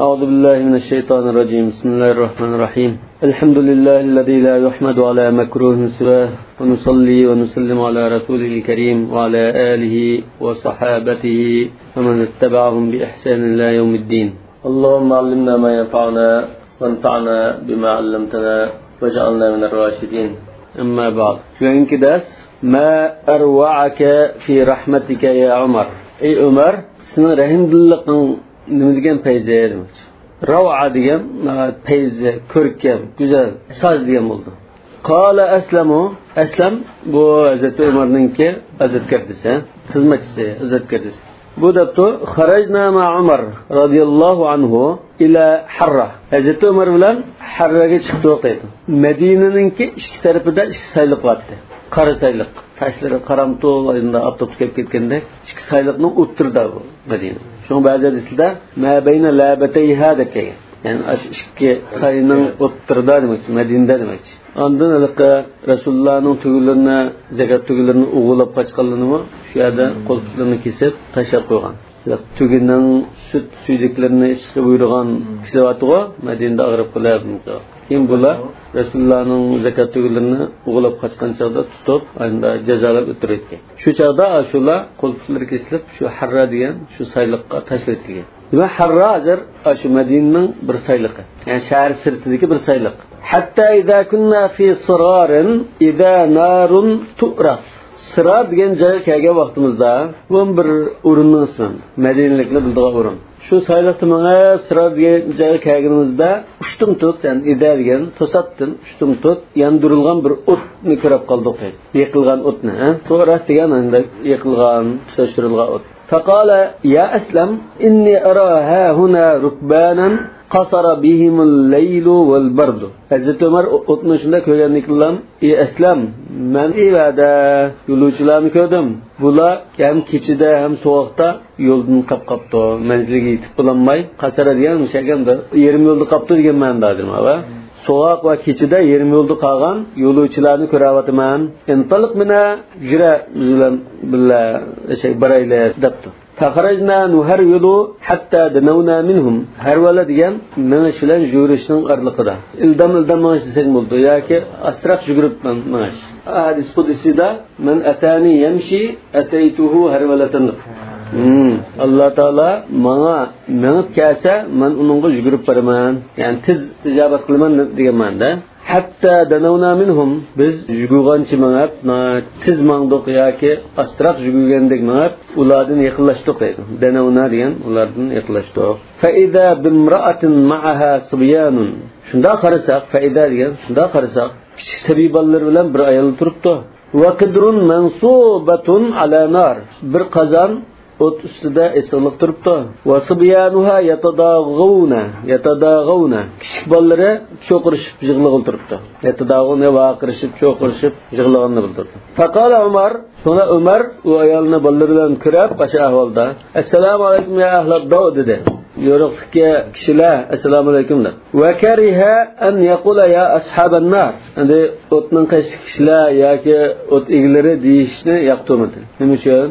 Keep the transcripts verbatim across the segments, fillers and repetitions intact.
أعوذ بالله من الشيطان الرجيم. بسم الله الرحمن الرحيم. الحمد لله الذي لا يحمد على مكروه سواه، ونصلي ونسلم على رسوله الكريم وعلى آله وصحابته ومن اتبعهم بإحسان إلى يوم الدين. اللهم علمنا ما ينفعنا وانفعنا بما علمتنا واجعلنا من الراشدين. أما بعد. بۈگۈنكى دەرس، ما أروعك في رحمتك يا عمر. ئەي ئۆمەر، سېنىڭ رەھىمدىللىقىڭ نېمە دېگەن پەيزى دېمەكچى. راۋئا دېگەن، ئە، پەيزى، كۆركەم، گۈزەل، ساز دېگەن بولىدۇ. قال أسلم، ئەسلەم بۇ ھەزرىتى ئۆمەرنىڭكى ھەزرەتكەردىسى، خىزمەتچىسى، ھەزرەتكەردىسى. بۇ دەپتۇ، خرجنا مع عمر رضي الله عنه إلى حرة. ھەزرىتى ئۆمەر بىلەن ھەررەگە چىقتۇق دەيدۇ. مەدىنىنىڭكى ئىككى تەرىپىدە ئىككى سايلىق بارتتى. قارا سايلىق. تاشلىرى قارامتۇل، ئايدىڭدا ئاپتاپتا كېلىپ كەتكەندەك، ئىككى سايلىقنىڭ ئوتتۇرىدا بۇ مەدىنە. شۇڭا بەزى ھەدىسلەردە ما بين لابتيها دەپ كەلگەن. يەنى ئاشۇ ئىككى ساينىڭ ئوتتۇرىدا دېمەكچى، مەدىنىدە دېمەكچى. ئاندىن ھېلىقى رەسۇلۇللانىڭ تۆگىلىرىنى، زەكات تۆگىلىرىنى ئوغرىلاپ قاچقانلىرىنىمۇ شۇ يەردە قول پۇتلىرىنى كېسىپ تاشلاپ قويغان. تۆگىنىڭ سۈت سۈيدۈكلىرىنى ئىچىشكە بۇيرۇغان كىشىلەر بارتىغۇ، مەدىنىدە ئاغرىپ قېلىپ. كېيىن بۇلار رەسۇلۇللانىڭ زەكات تۆگىلىرىنى ئوغرىلاپ قاچقان چاغدا تۇتۇپ، ئاينىدا جازالاپ ئۆلتۈرۈۋەتكەن. شۇ چاغدا ئاشۇلار قول پۇتلىرى كېسىلىپ، شۇ ھەررا دېگەن شۇ سايلىققا تاشلىۋېتىلگەن. دېمەك، ھەررا ھازىر ئاشۇ مەدىنىنىڭ بىر سايلىقى. يەنى شەھەر سىرتىدىكى بىر سايلىق. حتى إذا كنا في صرار إذا نار تعرف. سىرار دېگەن جايغا كەلگەن ۋاقتىمىزدا، بۇ بىر ئورۇننىڭ ئىسمى، مەدىنىلىكلەر بىلىدىغان ئورۇن. شۇ سايلىقتا مېڭىپ، سىرار دېگەن جايغا كەلگىنىمىزدە، ئۇشتۇمتۇت، يەنى ئىدە دېگەن، توساتتىن ئۇشتۇمتۇت، ياندۇرۇلغان بىر ئوتنى كۆرۈپ قالدۇق دەيدۇ. يېقىلغان ئوتنى، ھە؟ توغرا دېگەن، ئانداق يېقىلغان، تۇتاشتۇرۇلغان ئوت. فقال يا أسلم إني أرى هاهنا ركبانا قصر بهم الليل والبرد. ھەزرىتى ئۆمەر ئوتنى شۇنداق كۆرگەندىن كېيىنلا، ئى ئەسلەم، مەن ئىۋەدە يولۇچىلارنى كۆردۈم. بۇلار ھەم كېچىدە ھەم سوغۇقتا يولدىن قاپ قاپتۇ. مەنزىلىگە يېتىپ بولالماي، قاسارا دېگەن مۇشۇ يېرىم يولدا قاپتۇ دېگەن مەنىدە ھازىر ماۋۇ. سوغۇق ۋە كېچىدە يېرىم يولدا قالغان يولۇچىلارنى كۆرۈۋاتىمەن. انطلق بنا، يۈرە، بىز بىلەن بىللە، شەي، بارايلى، دەپتۇ. فخرجنا نهرول حتى دنونا منهم. ھەرۋەلە دېگەن مېڭىش بىلەن يۈگۈرۈشنىڭ ئارىلىقىدا. ئىلدام-ئىلدام مېڭىش دېسەك بولىدۇ ياكى ئاستىراق يۈگۈرۈپ مېڭىش. ھەدىس قۇدسىدا، من أتاني يمشي أتيته هرولة. ھىم، ئاللا تائالا ماڭا مېڭىپ كەلسە، مەن ئۇنىڭغا يۈگۈرۈپ بارىمەن. يەنى تېز ئىجابەت قىلىمەن دېگەن مەنىدە. حتى دنونا منهم، بىز يۈگۈرگەنچە مېڭىپ، ناھايىتى تېز ماڭدۇق ياكى ئاستىراق يۈگۈرگەندەك مېڭىپ، ئۇلاردىن يېقىنلاشتۇق دەيدۇ. دنونا دېگەن ئۇلاردىن يېقىنلاشتۇق. فإذا بامرأة معها صبيان. شۇنداق قارىساق، فإذا دېگەن، شۇنداق قارىساق، كىچىك سەبىي بالىلىرى بىلەن بىر ئايال تۇرۇپتۇ. وقدر منصوبة على نار. بىر قازان ئوت ئۈستىدە ئېسىقلىق تۇرۇپتۇ. وصبيانها يتضاغون، يتضاغون. كىچىك بالىلىرى چوقۇرۇشۇپ يىغلىغىلى تۇرۇپتۇ. يتضاغون، ۋارقىرىشىپ، چوقۇرۇشۇپ يىغلىغاننى بىلدۈرىدۇ. فقال عمر، شۇڭا ئۆمەر ئۇ ئايالنى بالىلىرى بىلەن كۆرۈپ، ئاشۇ ئەھۋالدا، السلام عليكم يا أهل الضوء دېدى. يورۇقلۇقتىكى كىشىلەر، ئەسسالامۇ ئەلەيكۇم دەپ. وكره أن يقول يا أصحاب النار. ئەمدى ئوتنىڭ قېشىدىكى كىشىلەر ياكى ئوت ئىگىلىرى دېيىشنى ياقتۇرمىدى. نېمە ئۈچۈن؟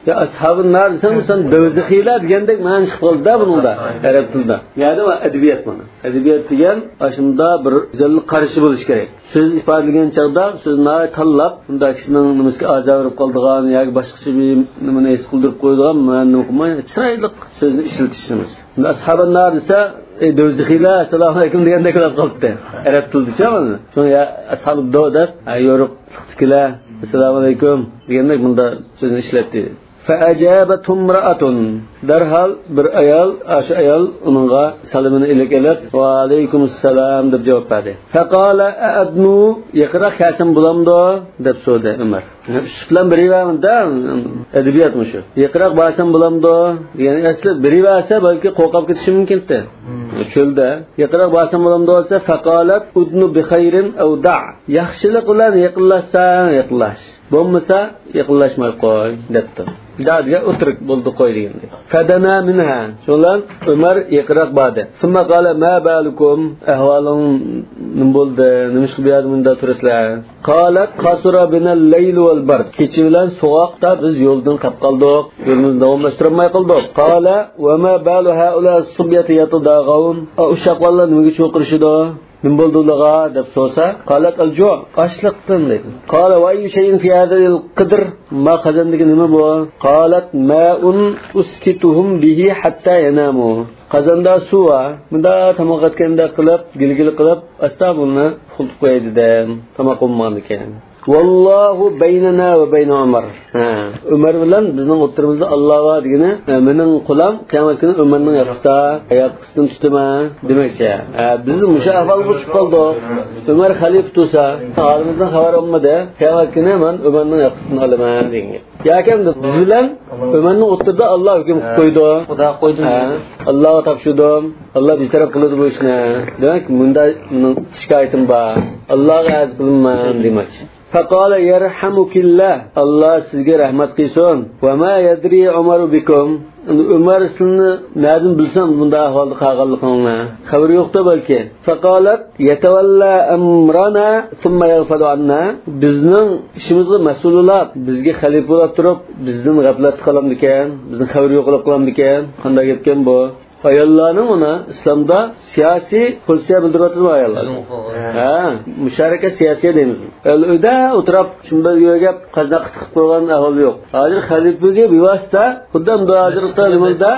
يا ئەسھابۇن نار دېسەڭ، سەن دوزىخىيلار دېگەندەك مەنە چىقىپ قالدى-دە بۇنىڭدا، ئەرەب تىلىدا. يەنى ئەدەبىيات مانا. ئەدەبىيات دېگەن ئاشۇنداق بىر گۈزەل قارىشى بولۇشى كېرەك. سۆز ئىپادىلىگەن چاغدا سۆزنى ناھايىتى تاللاپ، بۇنداق كىشىنىڭ نېمىسىگە ئازار بېرىپ قالىدىغان ياكى باشقىچە بىر نېمىنى ھېس قىلدۇرۇپ قويىدىغان مەنىنى قىلماي، چىرايلىق سۆزنى ئىشلىتىشىمىز. ئەسھابۇن نار دېسە، ئەي دوزىخىيلار، ئەسسالامۇ ئەلەيكۇم دېگەندەك بولۇپ قاپتۇ. ئەرەب تىلىدىچۇ مانا. شۇڭا يا ئەسھابۇد دو دەپ، ھە، يورۇقلۇقتىكىلەر، ئەسسالامۇ ئەلەيكۇم دېگەندەك بۇنداق سۆزنى ئىشلەتتى. فأجابته امرأة. دەرھال بىر ئايال، ئاشۇ ئايال ئۇنىڭغا سالىمىنى ئىلىك ئېلىپ، ۋەئەلەيكۇمۇسسالام دەپ جاۋاب بەردى. فقال أأدنو، يېقىنراق كەلسەم بولامدۇ؟ دەپ سورىدى ئۆمەر. ئۈستى بىلەن بېرىۋەرمىدە، ئەدەبىيات مۇشۇ. يېقىنراق بارسام بولامدۇ؟ دېگەن ئەسلى بېرىۋەرسە بەلكى قورقۇپ كېتىشى مۇمكىنتى. چۆلدە. يېقىنراق بارسام بولامدۇ دېسە، فقالت أدن بخير أو دع. ياخشىلىق بىلەن يېقىنلاشساڭ يېقىنلاش. بولمىسا يېقىنلاشماي قوي دەپتۇ. دا دېگەن ئوتتۇرا بولدى قوي دېگەندەك. فدنا منها. شۇنىڭ بىلەن ئۆمەر يېقىنراق باردى. ثم قال: ما بالكم؟ ئەھۋالىڭ نېمە بولدى؟ نېمىشقا بۇ يەردە مۇنداق تۇرىسىلەر؟ قالت: قصر بنا الليل والبرد. كېچە بىلەن سوغۇقتا بىز يولدىن قېلىپ قالدۇق. يولىمىزنى داۋاملاشتۇرالماي قالدۇق. قال: وما بال هؤلاء الصبية يتضاغون؟ ئا، ئۇششاق بالىلار نېمىگە چۇرقىرىشىدۇ؟ نېمە بولدى ئۇلارغا؟ دەپ سورىسا، قالت: الجوع. ئاچلىقتىن، دەيدۇ. قال: وأي شيء في هذا القدر؟ ما قازاندىكى نېمە بۇ؟ قالت: ماء أسكتهم به حتى يناموا. قازاندا سۇ بار. مۇنداق تاماق ئەتكەندەك قىلىپ، گىلگىل قىلىپ، ئاستا بۇنى ئۇخلىتىپ قوياي دېدىم. تاماق بولمىغاندىكىن. والله بيننا وبين عمر. ھە، ئۆمەر بىلەن بىزنىڭ ئوتتۇرىمىزدا ئاللا بار دېگىنى، ھە، مېنىڭ قولام قىيامەت كۈنى ئۆمەرنىڭ ياقىسىدا، ياقىسىدىن تۇتىمەن دېمەكچى. ھە، بىز مۇشۇ ئەھۋالغا چۈشۈپ قالدۇق. ئۆمەر خەلىپە تۇرسا، ھالىمىزدىن خەۋەر ئالمىدى. قىيامەت كۈنى مەن ئۆمەرنىڭ ياقىسىدىن ئالىمەن دېگەن گەپ. ياكى ئەمدى بىز بىلەن ئۆمەرنىڭ ئوتتۇرىدا ئاللا ھۆكۈم قىلىپ قويدى. خۇدا قويدى. ھە، ئاللاغا تاپشۇردۇم. ئاللا بىتەرەپ قىلىدۇ بۇ ئىشنى. دېمەك، مۇنداق مېنىڭ شىكايىتىم بار. ئاللاغا ئەرز قىلىمەن دېمەكچى. فقال: يرحمك الله، ئاللا سىزگە رەھمەت قىلسۇن. وما يدري عمر بكم، ئۆمەر سىلىنى نەدىن بىلسۇن بۇنداق ئەھۋالدا قالغانلىقىڭلارنى؟ خەۋىرى يوقتۇ بەلكى. فقالت: يتولى أمرنا ثم يغفل عنا. بىزنىڭ ئىشىمىزغا مەسئۇل بولاپ، بىزگە خەلىپە بولاپ تۇرۇپ، بىزدىن غەپلەتتە قالامدىكەن، بىزدىن خەۋىرى يوق بولۇپ قالامدىكەن. قانداق گەپكەن بۇ؟ ئاياللارنىڭ مانا ئىسلامدا سىياسىي پوزىتسىيە بىلدۈرۈۋاتىدۇ ئاياللار. ھە، مۇشارەكە سىياسىيە دەيمىز. ئەل ئۆيدە ئولتۇرۇپ، شۇنداق يۆگەپ، قازناق قىتىقىپ قويغان ئەھۋال يوق. ھازىر خەلىپىگە بىۋاسىتە، خۇددى ئەمدى ھازىرقى نېمىدا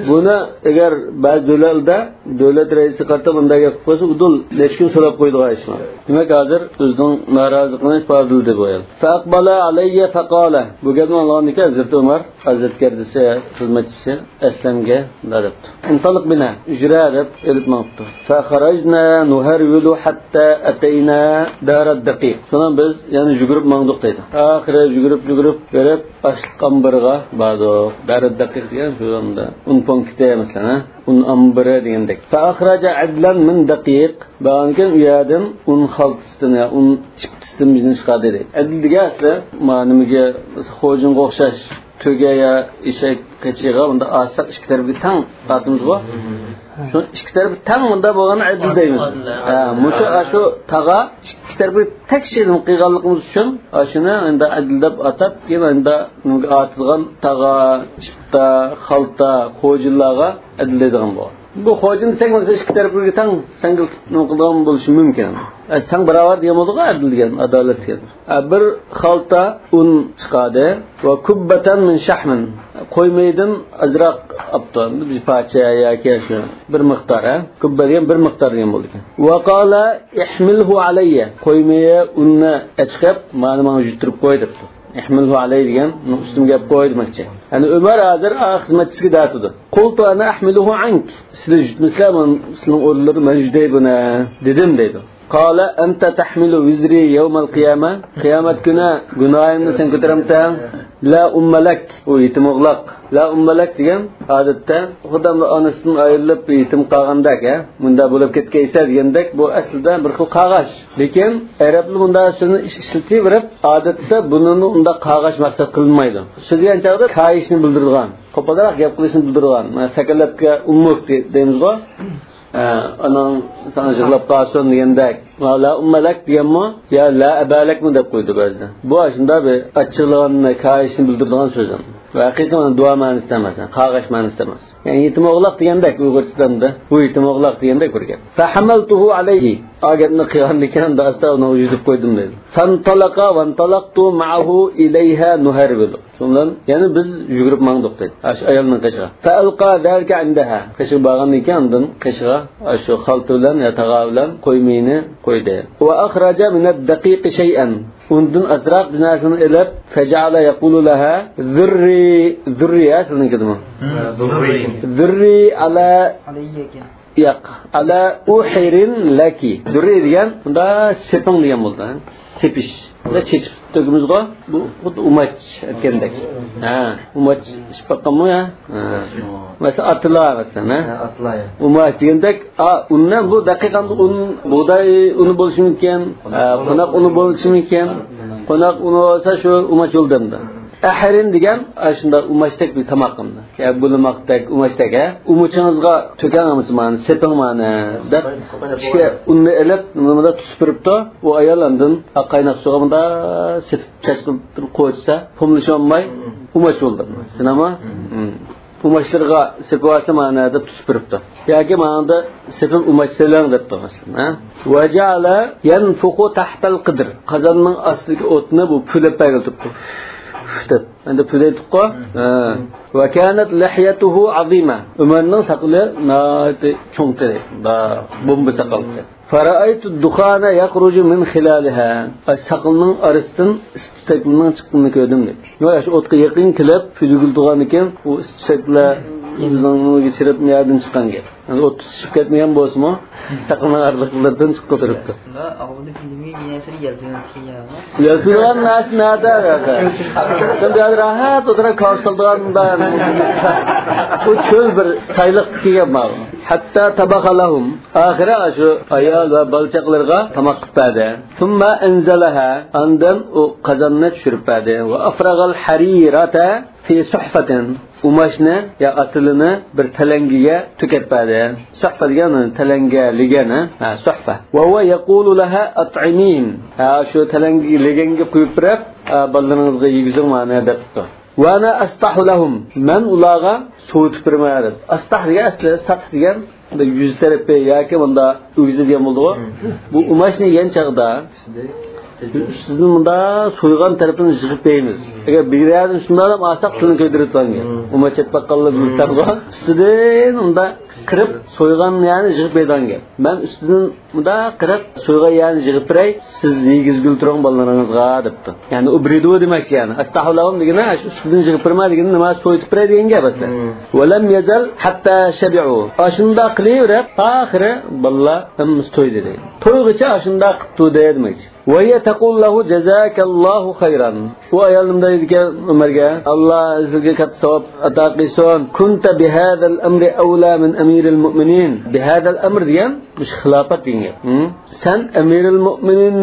بۇنى ئەگەر بەزى دۆلەتلەردە دۆلەت رەئىسى قارىتا بۇنداق گەپ قىلىپ قويسا، ئۇدۇل نەچچە كۈن سوراپ قويىدىغان ئىش. دېمەك، ھازىر ئۆزىنىڭ نارازىلىقىنى ئىپادىلىدى بۇ ئايال. فأقبل علي فقال. بۇ گەپنى ئاڭلىغاندىن كېيىن ھەزرىتى ئۆمەر، ھەزرەت كەردىسى، خىزمەتچىسى ئەسلەمگە مۇنداق دەپتۇ: انطلق بنا، يۈرە دەپ ئېلىپ ماڭىپتۇ. فخرجنا نهرول حتى أتينا دار الدقيق. شۇنىڭ بىز يەنە يۈگۈرۈپ ماڭدۇق دەيدۇ. ئاخىرى يۈگۈرۈپ، يۈگۈرۈپ بېرىپ، ئاشلىق ئامبىرىغا باردۇق. دار الدقيق دېگەن شۇ يەردە ئۇن پونكىتى، مەسىلەن، ھە؟ ئۇن ئامبىرى دېگەندەك. فأخرج عدلا من دقيق. بارغاندىكىن ئۇ يەردىن ئۇن خالتىسىدىن يا ئۇن چىپتىسىدىن بىزنى چىقاردى دەيدۇ. ئەدىل دېگەن ئەسلى، ما نېمىگە، خوجۇنغا ئوخشاش تۆگە يا ئېشەك قېچىغا بۇنداق ئاتساق ئىككى تەرىپىگە تەڭ ئاتىمىزغۇ. شۇ ئىككى تەرىپى تەڭ بۇنداق بولغاندا ئەدىل دەيمىز. ھە، مۇشۇ، ئاشۇ تاغا ئىككى تەرىپى تەكشى نېمە قىلغانلىقىمىز ئۈچۈن، ئاشۇنى ئەمدى ئەدىل دەپ ئاتاپ، كېيىن ئەمدى نېمىگە ئاتىدىغان تاغا، چىپتا، خالتا، خوجىنلارغا ئەدىل دەيدىغان بولغان. بۇ خوجىن دېسەك، مەسىلەن، ئىككى تەرەپكە تەڭ سەڭگىل نېمە قىلىدىغان بولۇشى مۇمكىن. ئەس تەڭ باراۋەر دېگەن بولىدىغۇ، ئەدىل دېگەن، ئادالەت دېگەن. ئە، بىر خالتا ئۇن چىقاردى. ۋە كۇببەتەن مىن شەھمىن. قوي مېيىدىن ئازراق ئاپتۇ. بىر پارچە ياكى شۇ بىر مىقدار، ھە؟ كۇببە دېگەن بىر مىقدار دېگەن بولىدىكەن. ۋە قالە ئىھمىلھۇ ئەلەييە. قوي مېيى ئۇننى ئەچىقىپ، مانا ماڭا يۈتتۈرۈپ قوي دەپتۇ. ئىھمىلھۇ ئەلەي دېگەن، ئۇنىڭ ئۈستۈمگە ئەپ قوي دېمەكچى. يەنى ئۆمەر ھازىر ئا خىزمەتچىسىگە دەتىدۇ. قۇلتۇ ئەنە ئەھمىلۇھۇ ئەنك. سىلەر يۈتمىسىلەر، مەن سىلەرنىڭ ئورۇنلىرىدا مەن يۈتەي بۇنى، دېدىم دەيدۇ. قالە ئەنتە تەھمىلۇ ۋىزرى يەۋمەل قىيامە. قىيامەت كۈنى گۇناھىمنى سەن كۆتۈرەمتەڭ؟ لا ئۇممە لەك. ئۇ يېتىم ئوغلاق. لا ئۇممە لەك دېگەن، ئادەتتە خۇداملا ئانىسىدىن ئايرىلىپ يېتىم قالغاندەك، ھە؟ مۇنداق بولۇپ كەتكەيسە دېگەندەك، بۇ ئەسلىدە بىر خىل قاغاش. لېكىن ئەرەبلەر مۇنداق سۆزنى ئىش-، ئىشلىتىۋېرىپ، ئادەتتە بۇنىڭ ئۇنداق قاغاش مەقسەت قىلىنمايدۇ. سۆزلىگەن چاغدا كايىشنى بىلدۈرىدىغان، قوپالراق گەپ قىلىشنى بىلدۈرىدىغان، مانا، سەكەلەتكە ئۇممۇك دەيمىزغۇ. ئە، ئاناڭ ساڭا يىغلاپ قالسۇن دېگەندەك. لا ئۇممە لەك دېگەنمۇ، يا لا ئەبە لەكمۇ دەپ قويىدۇ بەزىدە. بۇ ئاشۇنداق بىر ئاچچىقلىغان، كايىشنى بىلدۈرىدىغان سۆز. ۋە ھەقىقىي مانا دۇئا مەنىسىدە ئەمەس، قاغاش مەنىسىدە ئەمەس. يەنى يېتىم ئوغلاق دېگەندەك ئۇيغۇرچىدا ئەمدى. بۇ يېتىم ئوغلاق دېگەندەك بىر گەپ. فەھەمەلتۇھۇ ئەلەيھى. ئا گەپنى قىلغاندىكىن ئاستا ئۇنىڭغا يۈزۈپ قويدۇم دەيدۇ. فەنتەلەقا ۋەنتەلەقتۇ مەئەھۇ ئىلەيھا نۇھەرۋىلۇ. شۇنىڭ بىلەن يەنە بىز يۈگۈرۈپ ماڭدۇق دەيدۇ. ئاشۇ ئايالنىڭ قېشىغا. فەئەلقا زالىكە ئىندەھا. قېشىغا بارغاندىن كېيىن ئاندىن قېشىغا ئاشۇ خالتا بىلەن يا تاغا بىلەن قوي مېيىنى قويدى. ۋە ئەخرەجە مىنەد دەقىقى شەيئەن. ئۇندىن ئازراق بىر نەرسىنى ئېلىپ، فەجەئەلە يەقۇلۇ لەھا، زۇررى، زۇررى، ھە، سىلىڭكىدىمۇ؟ ھە، زۇررى. زۇررى ئەلە، ئەلەييە ئىكەن. ياق، ئەلە ئۇھىرىن لەكى. زۇررى دېگەن، بۇندا سېپىڭ دېگەن بولىدۇ، ھە؟ سېپىش. بۇندا چېچىپ تۆكىمىزغۇ، بۇ خۇددى ئۇماچ ئەتكەندەك. ھە، ئۇماچ ئىچىپ باققانمۇ يا؟ ھە. مەسىلەن، ئاتلا، مەسىلەن، ھە؟ ھە، ئاتلا، يا. ئۇماچ دېگەندەك، ئا، ئۇنى بۇ دەقىقەمدە ئۇن، بۇغداي ئۇنى بولۇشى مۇمكىن، ئا، قوناق ئۇنى بولۇشى مۇمكىن. قوناق ئۇنى بولسا شۇ ئۇماچ بولدى ئەمدى. ئەھرىن دېگەن، ئاشۇنداق ئۇماچتەك بىر تاماق ئەمدى. يا بۇلىماقتەك، ئۇماچتەك، ھە؟ ئۇمىچىڭىزغا تۆكەڭ ئەمىسە مانا، سېپىڭ مانا، دەپ ئىچكە ئۇننى ئېلىپ، نېمىدا تۇتۇپ بېرىپتۇ. ئۇ ئايال ئاندىن قايناق سۇغا مۇندا سېپىپ، چاچقا بىر قوچسا، پۇملىشىۋالماي، ئۇماچ بولدى. شۇنداقمۇ؟ ئۇماچلىرىغا سېپىۋالسا مانا دەپ تۇتۇپ بېرىپتۇ. ياكى ماڭدا سېپىپ ئۇماچ سېلىڭ دەپتۇ مەسىلەن، ھە؟ ۋەجەئەلە يەنفۇخۇ تەھتەل قىدر. قازاننىڭ ئاستىدىكى ئوتنى بۇ پۈۋلەپ بەرگىلى تۇرۇپتۇ. دەپ. ئەمدى پۈۋلەيتتۇققۇ. ھە. ۋەكانەت لىھيەتۇھۇ ئازىمە. ئۆمەرنىڭ ساقىلى ناھايىتى چوڭ ئىدى. بومبا ساقال ئىدى. فَرَأَيْتُ الدُّخَانَ يَخْرُجُ مِنْ خِلَالِهَا. ساقىلنىڭ ئارىسىدىن ئىس تۈتەكلىرىنىڭ چىققىنىنى كۆردۈم، دەيدۇ. ياق، شۇ ئوتقا يېقىن كېلىپ، پۈزۈگۈل تۇرغاندىكىن، ئۇ ئىس تۈتەكلەر ئۆزىنىڭ يېشىلىپ نەدىن چىققان گەپ. يەنى ئوت تۇتىشىپ كەتمىگەن بولسىمۇ، ساقىلنىڭ ئارىلىقلىرىدىن چىقىپ تۇرۇپتۇ. ئاغزىدا بىلمىگەن نەرسىنى يەلپۈيگەن. يەلپۈيگەن نەرسە نەدە؟ سەن بۇ يەردە راھەت ئولتۇرۇپ كاۋا سالىدىغان، بۇ چۆل بىر سايلىققا كەلگەن ماۋۇ. ھەتتا تەبەخە لەھۇم. ئاخىرى شۇ ئايال ۋە بالا-چاقىلىرىغا تاماق قىلىپ بەردى. ثُمَّ أَنْزَلَهَا. ئاندىن ئۇ قازاننى چۈشۈرۈپ بەردى. وَأَفْرَغَ الْحَرِيرَةَ فِي صُحْفَةٍ. ئۇماچنى يا ئاتىلىنى بىر تەلەڭگىگە تۆكۈپ بەردى. سۇھفە دېگەن تەلەڭگە، لېگەن، ھە؟ ھە، سۇھفە. وَهُوَ يَقُولُ لَهَا أَطْعِمِيهِمْ. ھە، شۇ تەلەڭگە، لېگەنگە قۇيۇپ بېرىپ، ھە، بالىلىرىڭىزغا يېگۈزۈڭ مانا دەپتۇ. وَأَنَا أَسْطَحُ لَهُمْ. مەن ئۇلارغا سوۋۇتۇپ بېرىمەن دەپ. ئەستاھ دېگەن ئەسلى سەتھ دېگەن يۈز تەرىپى ياكى مۇندا ئۆگزە دېگەن بولىدىغۇ. بۇ ئۇماچنى يېگەن چاغدا ئۈستىدىن مۇندا سويغان تەرىپىنى يىغىپ بېرىمىز. ئەگەر بىر يەردىن شۇنداق ئالساق تىلنى كۆيدۈرۈۋېتىدىغان گەپ. ئۇماچ يەپ باققانلار بىلىدىغۇ. ئۈستىدىن مۇندا قىرىپ سويغان يەرنى يىغىپ بېرىدىغان گەپ. مەن ئۈستىدىن مۇندا قىرىپ سويغان يەرنى يىغىپ بېرەي، سىز يېگۈزگىلى تۇرۇڭ بالىلىرىڭىزغا دەپتۇ. يەنى ئۇبرىدۇ دېمەكچى يەنى. ئەستەھۇ لەھۇم دېگىنى شۇ ئۈستىدىن يىغىپ بېرىمەن دېگىنى نېمە، سويۇتۇپ بېرەي دېگەن گەپ ئەسلى. ۋەلەم يەزەل ھەتتا شەبىئۇ. ئاشۇنداق قىلىۋېرىپ ئاخىرى بالىلار ھەممىسى تويدى دەيدۇ. تويغىچە ئاشۇنداق قىپتۇ دەيدۇ دېمەكچى. وهي تقول له جزاك الله خيرا. ئۇ ئايال نېمە دەيدىكەن ئۆمەرگە؟ ئاللا سىزگە كاتتا ساۋاب ئاتا قىلسۇن. كنت بهذا الأمر أولى من أمير المؤمنين. بهذا الأمر دېگەن مۇشۇ خىلاپەت دېگەن گەپ. ھە؟ سەن ئەمىرۇل مۆمىنىن،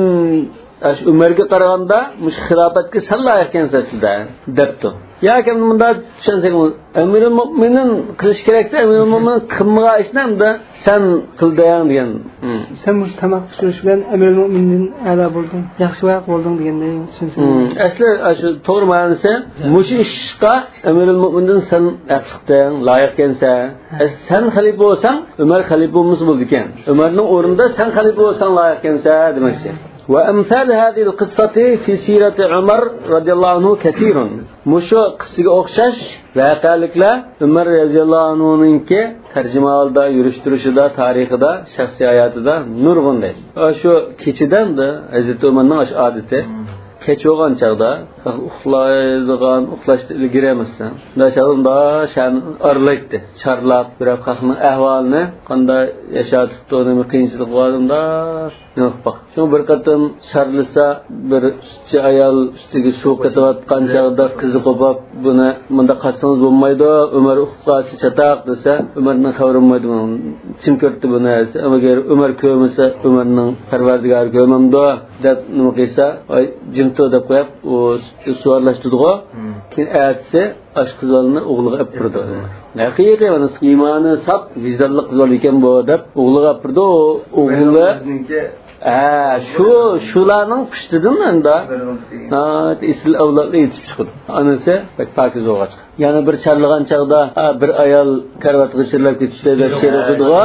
ئاشۇ ئۆمەرگە قارىغاندا مۇشۇ خىلاپەتكە سەن لايىق ئىكەنسەن ئەسلىدە، دەپتۇ. ياكى مۇنداق چۈشەنسەك، ئەمىرۇل مۆمىنىن قىلىش كېرەكتى، ئەمىرۇل مۆمىنىن قىلمىغان ئىشنى ئەمدى سەن قىلدىڭ دېگەن. ھە. سەن مۇشۇ تاماق پىشۇرۇش بىلەن ئەمىرۇل مۆمىنىن ئەلا بولدۇڭ، ياخشىراق بولدۇڭ دېگەندەك چۈشەنسەم. ھە. ئەسلى ئاشۇ توغرا مەنىسى، مۇشۇ ئىشقا ئەمىرۇل مۆمىنىن سەن ھەقلىقتىڭ، لايىق ئىكەنسەن. ھە. سەن خەلىپە بولساڭ، ئۆمەر خەلىپە بولمىسا بولىدىكەن. ئۆمەرنىڭ ئورنىدا سەن خەلىپە بولساڭ لايىق ئىكەنسەن دېمەكچى. وأمثال هذه القصة في سيرة عمر رضي الله عنه كثير. مۇشۇ قىسسىگە ئوخشاش ۋەقەلىكلەر ئۆمەر رەزىياللاھۇ ئەنھۇنىڭكى تەرجىمىھالىدا، يۈرۈشتۈرۈشىدە، تارىخىدا، شەخسىي ھاياتىدا نۇرغۇن دەيدۇ. شۇ كېچىدە ئەمدى ھەزرىتى ئۆمەرنىڭ ئاشۇ ئادىتى، كەچ بولغان چاغدا ئۇخلايدىغان، ئۇخلاشتىن ئىلگىرى ئەمەسلا، مۇنداق چاغدا مۇنداق شەھەرنى ئارىلايتتى. چارلاپ، بىراق خەقنىڭ ئەھۋالىنى، قانداق ياشاۋاتىدۇ، نېمە قىيىنچىلىق بار، مۇنداق نېمە قىلىپ باقتى. شۇڭا بىر قېتىم چارلىسا، بىر ئۈستچى ئايال ئۈستىگە سۇ قېتىۋاتقان چاغدا قىزى قوپاپ، بۇنى مۇنداق قاتسىڭىز بولمايدۇ، ئۆمەر ئۇقۇپ قالسا چاتاق دېسە، ئۆمەردىن خەۋىرىم بولمايدۇ، كىم كۆردى بۇنى دېسە، ئەگەر ئۆمەر كۆرمىسە، ئۆمەرنىڭ پەرۋەردىگارى كۆرمەمدۇ دەپ نېمە قىلسا، ۋاي جىم تۇر دەپ قويۇپ، ئۇ سۇ ئارىلاشتۇرىدىغۇ. كېيىن ئەتىسى ئاشۇ قىز بالىنى ئوغلىغا ئەپ بېرىدۇ. ھەقىقىي مانا ئىمانى ساپ، ۋىجدانلىق قىز بالا ئىكەن بۇ دەپ ئوغلىغا ئەپ بېرىدۇ. ئوغلى، ھە، شۇ، شۇلارنىڭ پۇشتىدىن ئەمدى ناھايىتى ئېسىل ئەۋلادلار يېتىشىپ چىقىدۇ. ئانىسى بەك پاكىز بولغاچقا. يەنە بىر چارلىغان چاغدا، ھە، بىر ئايال كارىۋاتقا چىرلاپ كېتىپتۇ دەپ شېئىر ئوقۇيدىغۇ.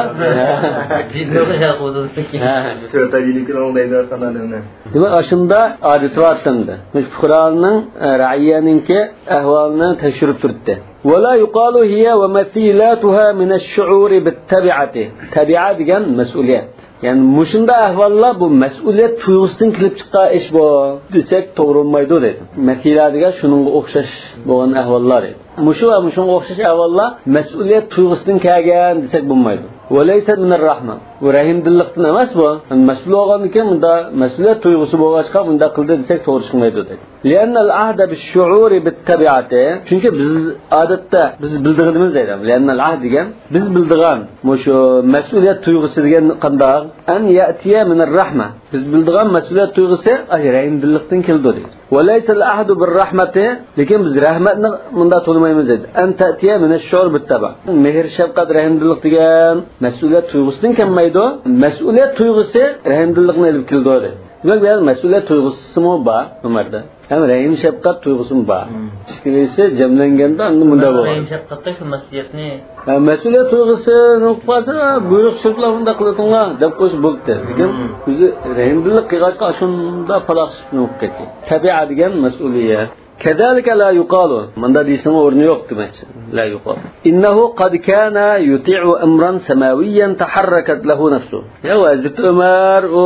ھە. تۆت ئاي يېنىپ كېلىڭ دەيدۇ ئادەمنى. دېمەك، ئاشۇنداق ئادىتى بار ئىدى. مۇشۇ پۇقرانىڭ، ئە، رەئىيەنىڭكى ئەھۋالىنى تەكشۈرۈپ تۇرۇپتۇ. ولا يقال هي ومثيلاتها من الشعور بالتبعة. تەبىئە دېگەن مەسئۇلىيەت. يەنى مۇشۇنداق ئەھۋاللار بۇ مەسئۇلىيەت تۇيغۇسىدىن كېلىپ چىققان ئىش بۇ دېسەك توغرا بولمايدۇ دەيدۇ. مەسىلە دېگەن شۇنىڭغا ئوخشاش بولغان ئەھۋاللار دەيدۇ. مۇشۇ ۋە مۇشۇنىڭغا ئوخشاش ئەھۋاللار مەسئۇلىيەت تۇيغۇسىدىن كەلگەن دېسەك بولمايدۇ. وليست من الرحمة. بۇ رەھىمدىللىقتىن ئەمەس بۇ. مەسئۇل بولغاندىن كېيىن مۇنداق مەسئۇلىيەت تۇيغۇسى بولغاچقا مۇنداق قىلدى دېسەك توغرا چىقمايدۇ دەيدۇ. لأن العهد بالشعور بالتبعة. چۈنكى بىز ئادەتتە بىز بىلىدىغىنىمىز دەيدۇ. لأن العهد دېگەن بىز بىلىدىغان مۇشۇ مەسئۇلىيەت تۇيغۇسى دېگەن قانداق؟ أن يأتي من الرحمة. بىز بىلىدىغان مەسئۇلىيەت تۇيغۇسى ئاي رەھىمدىللىقتىن كېلىدۇ دەيدۇ. وليس العهد بالرحمة، لېكىن بىز رەھمەتنى مۇنداق تونۇمايمىز دەيدۇ. أن تأتي من الشعور بالتبع. مېھىر شەپقەت رەھىمدىللىق دېگەن مەسئۇلىيەت تۇيغۇسىدىن كەلمەيدۇ. مەسئۇلىيەت تۇيغۇسى رەھىمدىللىقنى ئېلىپ كېلىدۇ دەيدۇ. دېمەك بۇ يەردە مەسئۇلىيەت تۇيغۇسىمۇ بار ئۆمەردە. ھەم رەھىم شەپقەت تۇيغۇسىمۇ بار. مم. ئىككىلىسى جەملەنگەندە ئاندىن مۇنداق بولغان. رەھىم شەپقەتتە شۇ مەسئۇلىيەتنى ھە، مەسئۇلىيەت تۇيغۇسى نېمە قىلىپ قالسا، بۇيرۇق چۈشۈرۈپلا مۇنداق قىلىۋېتىڭلار دەپ قويسا بولدى. لېكىن مم. ئۆزى رەھىمدىللىق قىلغاچقا شۇنداق پالاقشىپ نېمە قىلىپ كەتتى. تەبىئە دېگەن مەسئۇلىيەت. كذلك لا يقال. مۇنداق دېيىشنىڭ ئورنى يوق دېمەكچى. لا يقال. إنه قد كان يطيع أمرا سماويا تحركت له نفسه. يا ھەزرىتى ئۆمەر ئۇ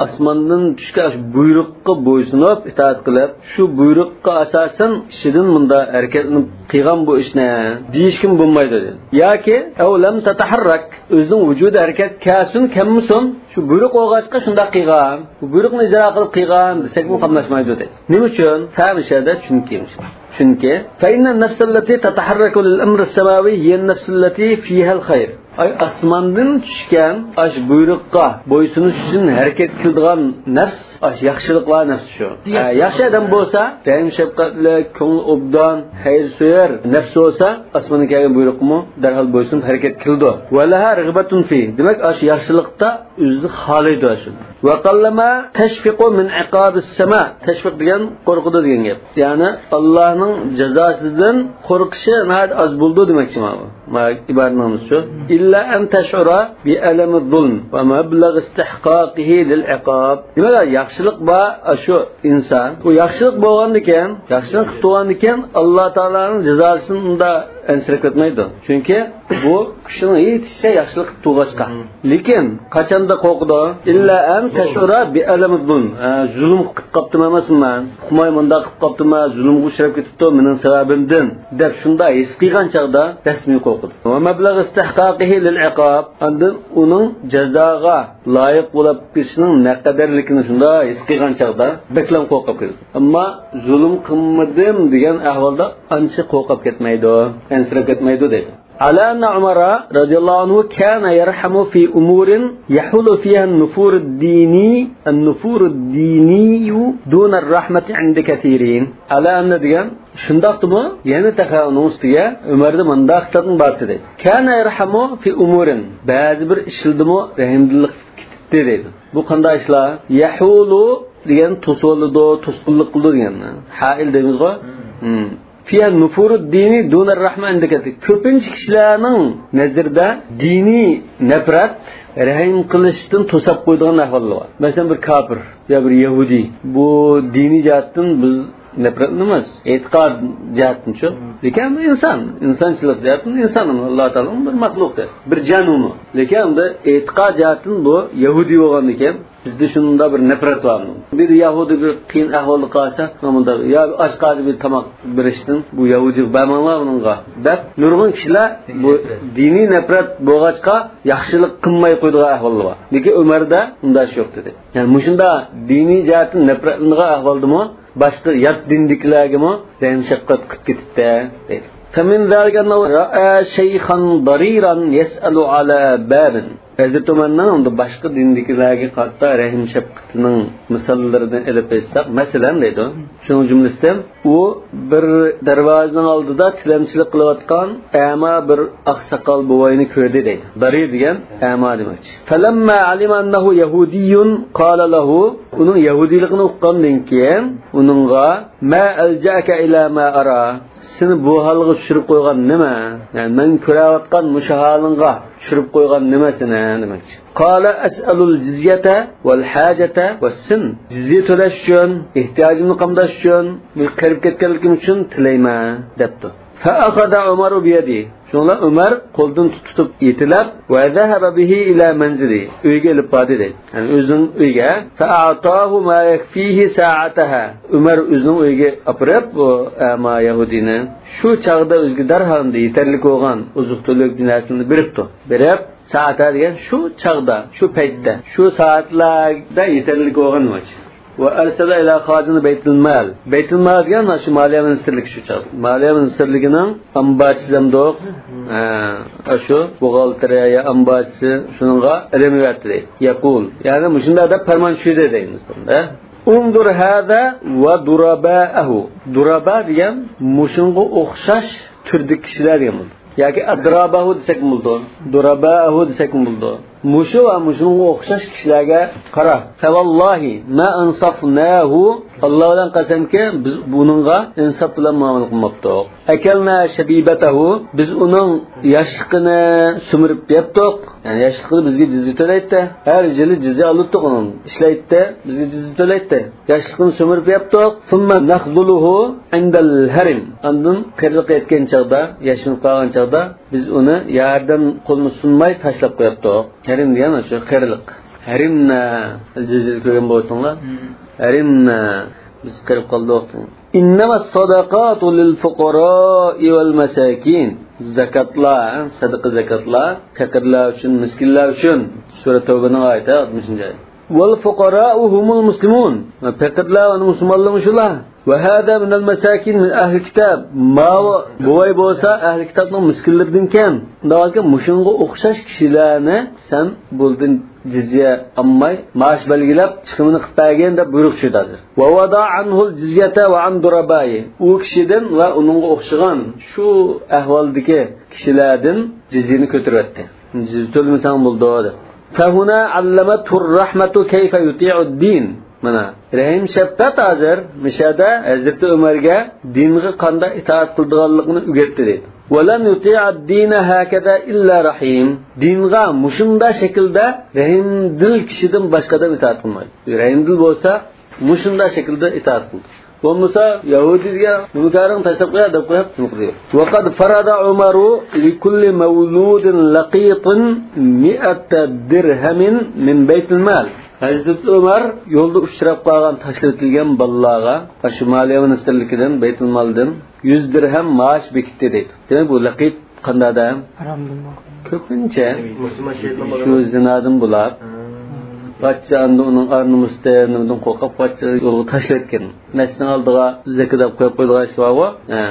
ئاسماندىن چۈشكەن ئاشۇ بۇيرۇققا بويسۇنۇپ، ئىتائەت قىلىپ، شۇ بۇيرۇققا ئاساسەن ئىچىدىن مۇنداق ھەرىكەتلىنىپ قىلغان بۇ ئىشنى دېيىشكىمۇ بولمايدۇ دېدى. ياكى، أو لم تتحرك، ئۆزىنىڭ ۋۇجۇدى ھەرىكەتكە كەلسۇن، كەلمىسۇن، شۇ بۇيرۇق بولغاچقا شۇنداق قىلغان، بۇ بۇيرۇقنى ئىجرا قىلىپ قىلغان دېسەكمۇ قاملاشمايدۇ دېدى. نېمە ئۈچۈن؟ فمشى دە چۈنكى. چۈنكى، فإن النفس التي تتحرك للأمر السماوي هي النفس التي فيها الخير. ئاي، ئاسماندىن چۈشكەن ئاش بۇيرۇققا بويسۇنۇش ئۈچۈن ھەرىكەت قىلىدىغان نەپس، ئاش ياخشىلىقلار نەپسى شۇ. ياخشى. ھە، ياخشى ئادەم بولسا، رەھىم شەپقەتلىك، كۆڭلى ئوبدان، خەيرسۆيەر نەپس بولسا، ئاسماندىن كەلگەن بۇيرۇققىمۇ دەرھال بويسۇنۇپ ھەرىكەت قىلىدۇ. ولها رغبة فيه. دېمەك، ئاش ياخشىلىقتا ئۆزى خالايدۇ شۇنى. وقلما تشفق من عقاب السماء. تشفىق دېگەن قورقىدۇ دېگەن گەپ. يەنى ئاللانىڭ جازاسىدىن قورقۇشى ناھايىتى ئاز بولىدۇ دېمەكچى ماۋۇ. ما ئىبارىنىڭ شۇ. إلا أن تشعر بألم الظلم ومبلغ استحقاقه للعقاب. دېمەك، ياخشىلىق بار، شۇ ئىنسان. ئۇ ياخشىلىق بولغاندىكىن، ياخشىلىق قىلىپ تۇرغاندىكىن، ئاللا تائالانىڭ جازاسىنى ئۇندا ئەنسىرەپ كەتمەيدۇ. چۈنكى بۇ كىشىنىڭ ھېچ ئىشى ياخشىلىق قىلىپ تۇرغاچقا. لېكىن قاچاندا قورقىدۇ؟ إلا أن تشعر بألم الظلم. ھە، زۇلۇم قىلىپ قاپتىمەن ئەمەسمۇ مەن؟ ئۇقماي مۇنداق قىلىپ قاپتىمەن، زۇلۇمغا ئۇچراپ كېتىپتۇ مېنىڭ سەۋەبىمدىن، دەپ شۇنداق ھېس قىلغان چاغدا رەسمىي قورقىدۇ. ومبلغ استحقاقه للعقاب. ئاندىن ئۇنىڭ جازاغا لايىق بولۇپ كېتىشىنىڭ نەقەدەرلىكىنى شۇنداق ھېس قىلغان چاغدا بەكلا قورقۇپ كېتىدۇ. ئەمما زۇلۇم قىلمىدىم دېگەن ئەھۋالدا ئانچە قورقۇپ كەتمەيدۇ، ئەنسىرەپ كەتمەيدۇ دەيدۇ. على أن عمر رضي الله عنه كان يرحم في أمور يحول فيها النفور الديني، النفور الديني دون الرحمة عند كثيرين. على أن دېگەن شۇنداقتىمۇ، يەنە تېخى ئۇنىڭ ئۈستىگە ئۆمەردە مۇنداق خىسلەتمۇ بار ئىدى. كان يرحم في أمور، بەزى بىر ئىشلىرىدىمۇ رەھىمدىللىق كېتەتتى دەيدۇ. بۇ قانداق ئىشلار؟ يحول دېگەن توسۇۋالىدۇ، توسقۇنلۇق قىلىدۇ دېگەن. ھائىل دەيمىزغۇ؟ مم. فيها النفور الديني دون الرحمة عند كثير. كۆپىنچە كىشىلەرنىڭ نەزىرىدە دىنىي نەپرەت رەھىم قىلىشتىن توساپ قويىدىغان ئەھۋاللار بار. مەسىلەن، بىر كاپىر يا بىر يەھۇدىي. بۇ دىنىي جەھەتتىن بىز نەپرەتلىنىمىز. ئېتىقاد جەھەتتىنچۇ؟ لېكىن ئۇ ئىنسان، ئىنسانچىلىق جەھەتتىن ئىنسان، ئاللا تائالانىڭ بىر مەخلۇقى، بىر جان ئۇمۇ. لېكىن ئەمدى ئېتىقاد جەھەتتىن بۇ يەھۇدىي بولغاندىكىن، بىزدە شۇنداق بىر نەپرەت بار. بىر يەھۇدىي بىر قىيىن ئەھۋالدا قالسا، مۇنداق، يا ئاچ قالسا بىر تاماق بېرىشتىن، بۇ يەھۇدىيغا بەرمەڭلار بۇنىڭغا، دەپ نۇرغۇن كىشىلەر بۇ دىنىي نەپرەت بولغاچقا ياخشىلىق قىلماي قويىدىغان ئەھۋاللار بار. لېكىن ئۆمەردە ئۇنداق ئىش يوق دېدى. يەنى مۇشۇنداق دىنىي جەھەتتىن نەپرەتلىنىدىغان ئەھۋالدىمۇ باشقا يات دىندىكىلەرگىمۇ رەھىم شەپقەت قىلىپ كېتىپتۇ دەيدۇ. فمن ذلك أنه رأى شيخا ضريرا يسأل على باب. ھەزرىتى ئۆمەرنىڭ ئەمدى باشقا دىندىكىلەرگە قارىتا رەھىم شەپقىتىنىڭ مىساللىرىنى ئېلىپ ئېيتساق، مەسىلەن دەيدۇ، شۇنىڭ جۈملىسىدىن ئۇ بىر دەرۋازىنىڭ ئالدىدا تىلەمچىلىك قىلىۋاتقان ئەما بىر ئاقساقال بوۋاينى كۆردى دەيدۇ. دارى دېگەن ئەما دېمەكچى. فلما علم أنه يهودي قال له، ئۇنىڭ يەھۇدىيلىقىنى ئۇققاندىن كېيىن ئۇنىڭغا، ما ألجأك إلى ما أرى، سېنى بۇ ھالغا چۈشۈرۈپ قويغان نېمە؟ يەنى مەن كۆرۈۋاتقان مۇشۇ ھالىڭغا چۈشۈرۈپ قويغان نېمە سېنى دېمەكچى. قال أسأل الجزية والحاجة والسن. جىزيە تۆلەش ئۈچۈن، ئېھتىياجىمنى قامداش ئۈچۈن، بىر قېرىپ كەتكەنلىكىم ئۈچۈن تىلەيمەن دەپتۇ. فأخذ عمر بيده. شۇڭلار ئۆمەر قولىدىن تۇتۇپ يېتىلەپ، وذهب به إلى منزله، ئۆيگە ئېلىپ باردى دەيدۇ. يەنى ئۆزىنىڭ ئۆيىگە، فأعطاه ما يكفيه ساعتها، ئۆمەر ئۆزىنىڭ ئۆيىگە ئاپىرىپ، بۇ ئەما يەھۇدىينى شۇ چاغدا ئۆزىگە دەرھال يېتەرلىك بولغان ئوزۇق-تۈلۈك نەرسىلەرنى بېرىپتۇ. بېرىپ، ساعتها دېگەن شۇ چاغدا، شۇ پەيتتە، شۇ سائەتلەردە يېتەرلىك بولغان ماچ. وأرسل إلى خازن بيت المال. بەيتۇلمال دېگەن مانا شۇ مالىيە مىنىستىرلىكى شۇ چاغدا. مالىيە مىنىستىرلىكىنىڭ ئامبارچىسى دەمدۇق. ھە، شۇ بوغالتىرىيە يا ئامبارچىسى شۇنىڭغا ئادەم يەتتى دەيدۇ. يقول، يەنى مۇشۇنداق دەپ پەرمان چۈشۈردى دەيمىز. انظر هذا وضرباءه. دۇرابا دېگەن مۇشۇنىڭغا ئوخشاش تۈردىكى كىشىلەر دېگەن بولىدۇ. ياكى ئەدرابەھۇ دېسەكمۇ بولىدۇ، دۇرابائەھۇ دېسەكمۇ بولىدۇ. مۇشۇ ۋە مۇشۇنىڭغا ئوخشاش كىشىلەرگە قارا. فوالله ما أنصفناه، ئاللا بىلەن قەسەمكى، بىز بۇنىڭغا ئىنساپ بىلەن مۇئامىلە قىلماپتۇق. أكلنا شبيبته، بىز ئۇنىڭ ياشلىقىنى سۈمۈرۈپ يەپتۇق. يەنى ياشلىقىدا بىزگە جىزيە تۆلەيتتى. ھەر يىلى جىزيە ئالاتتۇق ئۇنىڭ. ئىشلەيتتى، بىزگە جىزيە تۆلەيتتى. ياشلىقىنى سۈمۈرۈپ يەپتۇق. ثم نخذله عند الهرم. ئاندىن قېرىلىق يەتكەن چاغدا، ياشىنىپ قالغان چاغدا بىز ئۇنى ياردەم قولىنى سۇنماي تاشلاپ قوياتتۇق. ھەرىم دېگەن شۇ قېرىلىق. ھەرىمنا، جىزيە كۆرگەن بولاتتىڭلار. ھەرىمنا، بىز قېرىپ قالدۇق. إنما الصدقات للفقراء والمساكين. زاكاتلار، سەدىقە زاكاتلار پەقىرلەر ئۈچۈن، مىسكىنلەر ئۈچۈن. سۈرە تەۋبىنىڭ ئايىتى، ئاتمىشىنچى ئايەت. والفقراء هم المسلمون. پەقىرلەر ۋە مۇسۇلمانلار مۇشۇلار. وهذا من المساكين من أهل الكتاب. ماۋۇ بوۋاي بولسا ئەھلى كىتابنىڭ مىسكىنلىرىدىنكەن. شۇنداقكەن مۇشۇنىڭغا ئوخشاش كىشىلەرنى سەن بۇلدىن جىزيە ئالماي، مائاش بەلگىلەپ، چىقىمىنى قىلىپ بەرگىن دەپ بۇيرۇق چۈشۈردى ھازىر. ووضع عنه الجزية وعن ضربائه. ئۇ كىشىدىن ۋە ئۇنىڭغا ئوخشىغان شۇ ئەھۋالدىكى كىشىلەردىن جىزيىنى كۆتۈرۈۋەتتى. جىزيە تۆلىمىسەڭ بولىدۇ دەپ. فهنا علمته الرحمة كيف يطيع الدين. مانا، رەھىم شەپقەت ھازىر مىشەدە ھەزرىتى ئۆمەرگە دىنغا قانداق ئىتائەت قىلىدىغانلىقىنى ئۆگەتتى دەيدۇ. ولن يطيع الدين هكذا إلا رحيم. دىنغا مۇشۇنداق شەكىلدە رەھىمدىل كىشىدىن باشقا ئادەم ئىتائەت قىلمايدۇ. رەھىمدىل بولسا مۇشۇنداق شەكىلدە ئىتائەت قىلىدۇ. بولمىسا يەھۇدىيگە بۇنى كارىڭ تاشلاپ قويا دەپ قويۇپ نۇقتا يوق. وقد فرض عمر لكل مولود لقيط مائة درهم من بيت المال. ھەزرىتى ئۆمەر يولدا ئۇچراپ قالغان، تاشلىۋېتىلگەن بالىلارغا، ئاشۇ مالىيە مىنىستىرلىكىدىن، بەيتۇلمالدىن يۈز دىرھەم مائاش بېكىتتى دەيدۇ. دېمەك، بۇ لەقىت قانداق ئادەم؟ ھارامدىن بولغان. كۆپىنچە مۇسۇلمان شېھىتنىڭ شۇ بالىلىرى. زىنادىن بولاپ، پادىشاھ ئاندىن ئۇنىڭ ئار-نومۇسىدىن، نېمىدىن قورقۇپ، پادىشاھ يولغا تاشلىۋەتكەن. مەسچىتنىڭ ئالدىغا زەكى دەپ قويۇپ قويىدىغان ئىش بارغۇ. ھە.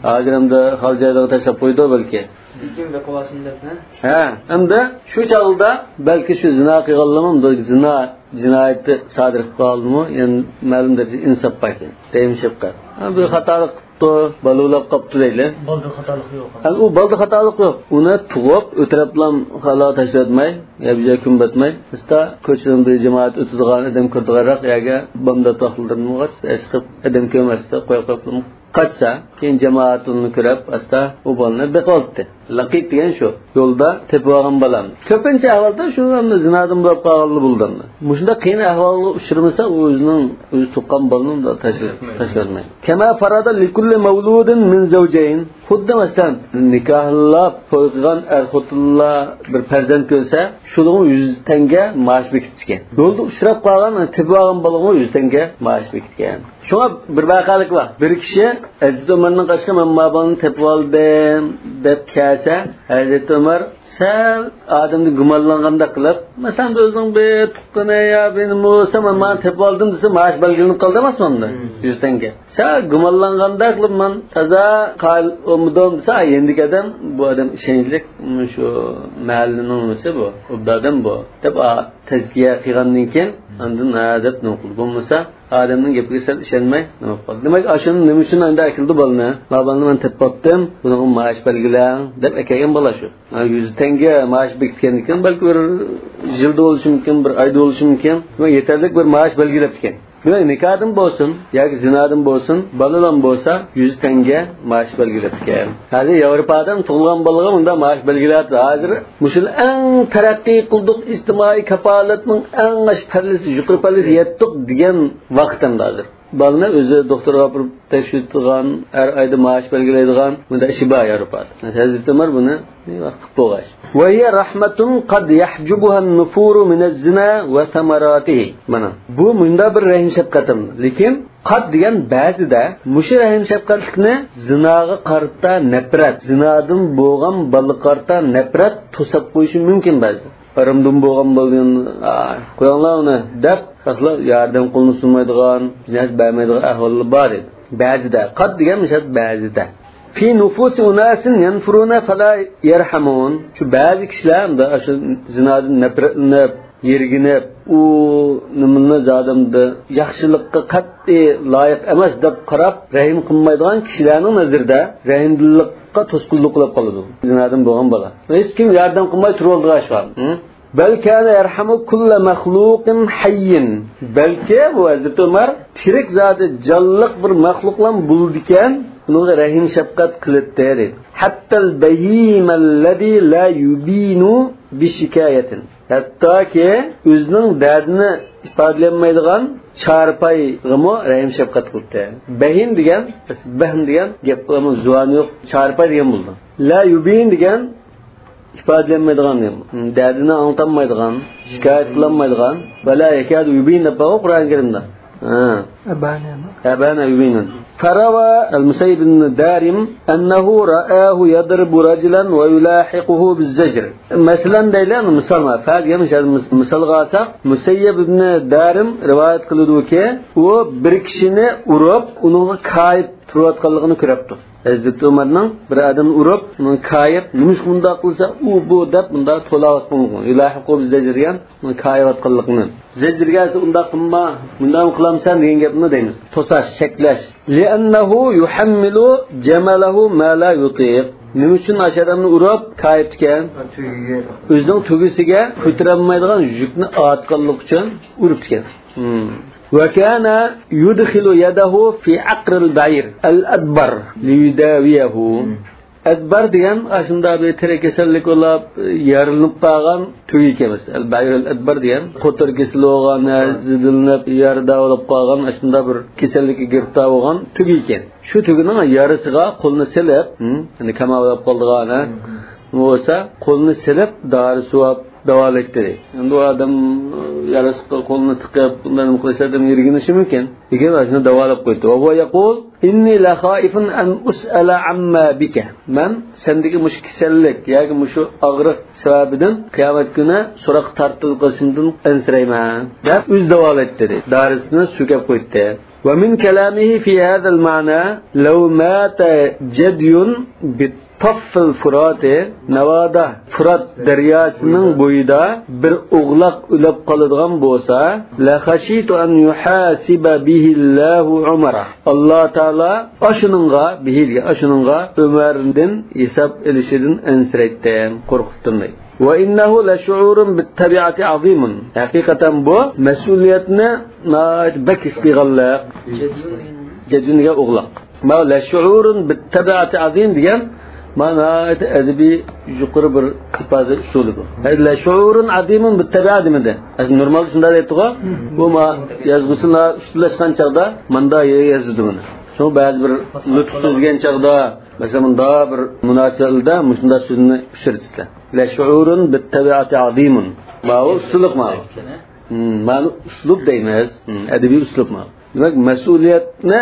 ھازىر ئەمدى خالىجايلارغا تاشلاپ قويىدۇ بەلكى. لېكىن بېقىۋالسۇن دەپ، ھە؟ ھە، ئەمدى شۇ چاغدا بەلكى شۇ زىنا قىلغانلىرىمۇ، زىنا جىنايىتى سادىر قىلىپ قالدىمۇ، يەنى مەلۇم دەرىجىدە ئىنساپ باركەن. رەھىم شەپقەت. ھە، بىر خاتالىق قىپتۇ، بالا ئۇلاپ قاپتۇ دەيلى. بالىدا خاتالىق يوق. ھە، ئۇ بالىدا خاتالىق يوق. ئۇنى تۇغۇپ، ئۆتۈرەپلام خالا تاشلىۋەتمەي، يا بىر جاي كۆمۈۋەتمەي، ئاستا كوچىدىن بىر جامائەت ئۆتىدىغان، ئادەم كىرىدىغانراق يەرگە بامدات ۋاقىتلىرىنى ئەسقىپ، ئادەم كۆرمەستە قويۇپ قويۇپلا قاچسا، كېيىن جامائەت ئۇنى كۆرۈپ، ئاستا ئۇ بالىنى بېقىۋالدى. لەقىت دېگەن شۇ. يولدا تېپىۋالغان بالام. كۆپىنچە ئەھۋالدا شۇ ئەمدى زىنادىن بولاپ قالغانلا بولىدۇ ئەمدى. مۇشۇنداق قىيىن ئەھۋالغا ئۇچرىمىسا، ئۇ ئۆزىنىڭ، ئۆزى تۇغقان بالىنى تاشلىۋەتمەيدۇ. تاشلىۋەتمەيدۇ. كما فرض لكل مولود من زوجين. خۇددى مەسىلەن، نىكاھلاپ توي قىلغان ئەر-خوتۇنلار بىر پەرزەنت كۆرسە، شۇنىڭغا يۈز تەڭگە مائاش بېكىتكەن. يولدا ئۇچراپ قالغان، تېپىۋالغان بالىغىمۇ يۈز تەڭگە مائاش بېكىتكەن. شۇڭا بىر ۋەقەلىك بار. بىر كىشى ھەزرىتى ئۆمەرنىڭ قېشىغا، مەن ما بالىنى تېپىۋالدىم دەپ كەلسە، ھەزرىتى ئۆمەر سەل ئادەمدىن گۇمانلانغاندەك قىلىپ، مەسىلەن، ئۆزىنىڭ بىر تۇغقىنى يا بىر نېمە بولسا، مەن مانا تېپىۋالدىم دېسە، مائاش بەلگىلىنىپ قالدى ئەمەسمۇ ئۇندا؟ مم. يۈز تەڭگە. سەل گۇمانلانغاندەك قىلىپ، مەن تازا قايىل بولمىدىم دېسە، ئا، يېنىدىكى ئادەم، بۇ ئادەم ئىشەنچلىك، شۇ مەھەللىنىڭ نېمىسى بۇ، ئوبدان ئادەم بۇ، دەپ، ئا، تەزكىيە قىلغاندىن كېيىن، ئاندىن ھە دەپ نېمە قىلدى. بولمىسا، ئادەمنىڭ گېپىگە سەل ئىشەنمەي نېمە قىلىپ قالدى. دېمەك، ئاشۇنى نېمە ئۈچۈن ئەمدى ئەكېلىدۇ بالىنى؟ ما بالىنى مەن تېپىپ باپتىم، بۇنىڭغا مائاش بەلگىلەڭ دەپ ئەكەلگەن بالا شۇ. ھە، يۈز تەڭگە مائاش بېكىتكەندىكىن، بەلكى بىر يىلدا بولۇشى مۇمكىن، بىر ئايدا بولۇشى مۇمكىن. دېمەك، يېتەرلىك بىر مائاش بەلگىلەپتىكەن. دېمەك، نىكادىن بولسۇن ياكى زىنادىن بولسۇن، بالىلام بولسا يۈز تەڭگە مائاش بەلگىلەپتىكەن. ھازىر ياۋروپادىن تۇغۇلغان بالىغا مۇنداق مائاش بەلگىلەپ، ھازىر مۇشۇ ئەڭ تەرەققىي قىلدۇق، ئىجتىمائىي كاپالەتنىڭ ئەڭ ئاشۇ پەللىسى، يۇقىرى پەللىسى يەتتۇق دېگەن ۋاقىت ئەمدى ھازىر. بالىنى ئۆزى دوختۇرغا ئاپىرىپ تەكشۈرتىدىغان، ھەر ئايدا مائاش بەلگىلەيدىغان، بۇنداق ئىشى بار ياۋروپادا. ھەزرىتى ئۆمەر بۇنى ۋاقىت قىلىپ بولغاچ. وهي رحمة قد يحجبها النفور من الزنا وثمراته. مانا، بۇ مۇنداق بىر رەھىم شەپقەتتۇر. لېكىن قەد دېگەن بەزىدە، مۇشۇ رەھىم شەپقەتلىكنى زىناغا قارىتا نەپرەت، زىنادىن بولغان بالىغا قارىتا نەپرەت توساپ قويۇشى مۇمكىن بەزىدە. ھارامدىن بولغان بالىنى، ئا، قويۇڭلار ئۇنى دەپ، خاسلا ياردەم قولىنى سۇنمايدىغان، بىر نەرسە بەرمەيدىغان ئەھۋاللار بار ئىدى. بەزىدە، قەد دېگەن مىسال بەزىدە. في نفوس أناس ينفرون فلا يرحمون. شۇ بەزى كىشىلەر ئەمدى شۇ زىنادىن نەپرەتلىنىپ، يىرگىنىپ، ئۇ نېمىنى زادىمدا ياخشىلىققا قەتئىي لايىق ئەمەس دەپ قاراپ، رەھىم قىلمايدىغان كىشىلەرنىڭ نەزىرىدە رەھىمدىللىققا توسقۇنلۇق قىلىپ قالىدۇ. زىنادىن بولغان بالا. ھېچكىم ياردەم قىلماي تۇرۇۋالىدىغان ئىش بار. ھە؟ بل كان يرحم كل مخلوق حي. بەلكى بۇ ھەزرىتى ئۆمەر تىرىك زادى جانلىق بىر مەخلۇقلام بولىدىكەن، ئۇنىڭغا رەھىم شەپقەت قىلاتتى دەيدۇ. حتى البهيم الذي لا يبين بشكاية. ھەتتاكى ئۆزىنىڭ دەردىنى ئىپادىلىيەلمەيدىغان چارپايغىمۇ رەھىم شەپقەت قىلاتتى. بەھىم دېگەن، بەھىم دېگەن گەپ قىلىدىغان زۇۋانى يوق، چارپاي دېگەن بولىدۇ. لا يبين دېگەن ئىپادىلەنمەيدىغان، دەردىنى ئاڭلىتالمايدىغان، شىكايەت قىلالمايدىغان، ۋەلا يەكادۇ يۇبىن دەپ بارغۇ قۇرئان كەرىمدە. ھە. أبانا. أبانا يبين. فروى المسيب بن دارم أنه رآه يضرب رجلا ويلاحقه بالزجر. مەسىلەن دەيلى، مىسال، فە دېگەن مىسال، مىسالغا ئالساق، مۇسەييەب ئىبنى دارىم رىۋايەت قىلىدۇكى، ئۇ بىر كىشىنى ئۇرۇپ، ئۇنىڭغا كايىپ تۇرۇۋاتقانلىقىنى كۆرۈپتۇ. ھەزرىتى ئۆمەرنىڭ بىر ئادەمنى ئۇرۇپ، ئۇنى كايىپ، نېمىشقا مۇنداق قىلسا، ئۇ، بۇ دەپ مۇنداق تولاۋاتقانلىقىنى، يۇلاھىقۇ بىززەجر دېگەن، ئۇنى كايىۋاتقانلىقىنى. زەجرگە دېسە، ئۇنداق قىلما، مۇنداقمۇ قىلامسەن دېگەن گەپنى دەيمىز. توساش، چەكلەش. لأنه يحمل جمله ما لا يطيق. نېمە ئۈچۈن ئاشۇ ئادەمنى ئۇرۇپ، كايىپتىكەن؟ تۈگىگە. ئۆزىنىڭ تۈگىسىگە كۆتۈرەلمەيدىغان يۈكنى ئارتقانلىقى ئۈچۈن ئۇرۇپتىكەن. مم. وكان يدخل يده في عقر البعير الأدبر ليداويه. مم. ئەدبار دېگەن ئاشۇنداق بىر تېرە كېسەللىك بولۇپ، يارىلىنىپ قالغان تۈگە ئىكەن. مەسىلەن، ئەل بەئىر ئەل ئەدبار دېگەن قوتۇر كېسىلى بولغان، ھە، زىدلىنىپ، يارا داۋالاپ قالغان ئاشۇنداق بىر كېسەللىككە گىرىپتار بولغان تۈگە ئىكەن. شۇ تۈگىنىڭ يارىسىغا قولىنى سېلىپ، ھم، يەنى كاماللاپ قالىدىغان، ھە، بولسا قولىنى سېلىپ دارى سۇۋاپ داۋالايتتى دەيدۇ. ئەمدى ئۇ ئادەم يارىسىغا قولىنى تىقىپ، بۇنداق نېمە قىلىش ئادەم يىرگىنىشى مۇمكىن. لېكىن شۇنى داۋالاپ قويدى. وهو يقول: إني لخائف أن أسأل عما بك. مەن سەندىكى مۇشۇ كېسەللىك ياكى مۇشۇ ئاغرىق سەۋەبىدىن قىيامەت كۈنى سوراققا تارتىلىپ قېلىشىمدىن ئەنسىرەيمەن، دەپ ئۆزى داۋالايتتى دەيدۇ. دارىسىنى سۈركەپ قويدى. ومن كلامه في هذا المعنى: لو مات جدي بطف الفرات، ناۋادا فۇرات دەرياسىنىڭ بويىدا بىر ئوغلاق ئۆلۈپ قالىدىغان بولسا، لخشيت أن يحاسب به الله عمر. ئاللا تائالا ئاشۇنىڭغا، به دېگەن ئاشۇنىڭغا ئۆمەردىن ھېساب ئېلىشىدىن ئەنسىرەيتتىم، قورقۇتتۇم دەيدۇ. وإنه لشعور بالتبعة عظيم. ھەقىقەتەن بۇ مەسئۇلىيەتنى ناھايىتى بەك ھېس قىلغانلىق. جەديۇن دېگەن ئوغلاق. ما لشعور بالتبعة عظيم دېگەن، ما ناھايىتى ئەدەبىي يۇقىرى بىر ئىپادە ئۇسۇلى بۇ. لشعور عظيم بالتبعة دېمىدى. ئەسلى نورمالدا شۇنداق دەيتتىغۇ. بۇ ما يازغۇچى ئۇستىلاشقان چاغدا ماندا يازىدۇ بۇنى. شۇڭا بەزى بىر لۇتۇف سۆزلىگەن چاغدا، مەسىلەن، مۇنداق بىر مۇناسىۋەتلەردە مۇشۇنداق سۆزنى ئۇچرىتىسىلەر. لشعور بالتبعة عظيم. ماۋۇ ئۇسلۇب ماۋۇ. ھم، مانا ئۇسلۇب دەيمىز. ھم، ئەدەبىي ئۇسلۇب ماۋۇ. دېمەك، مەسئۇلىيەتنى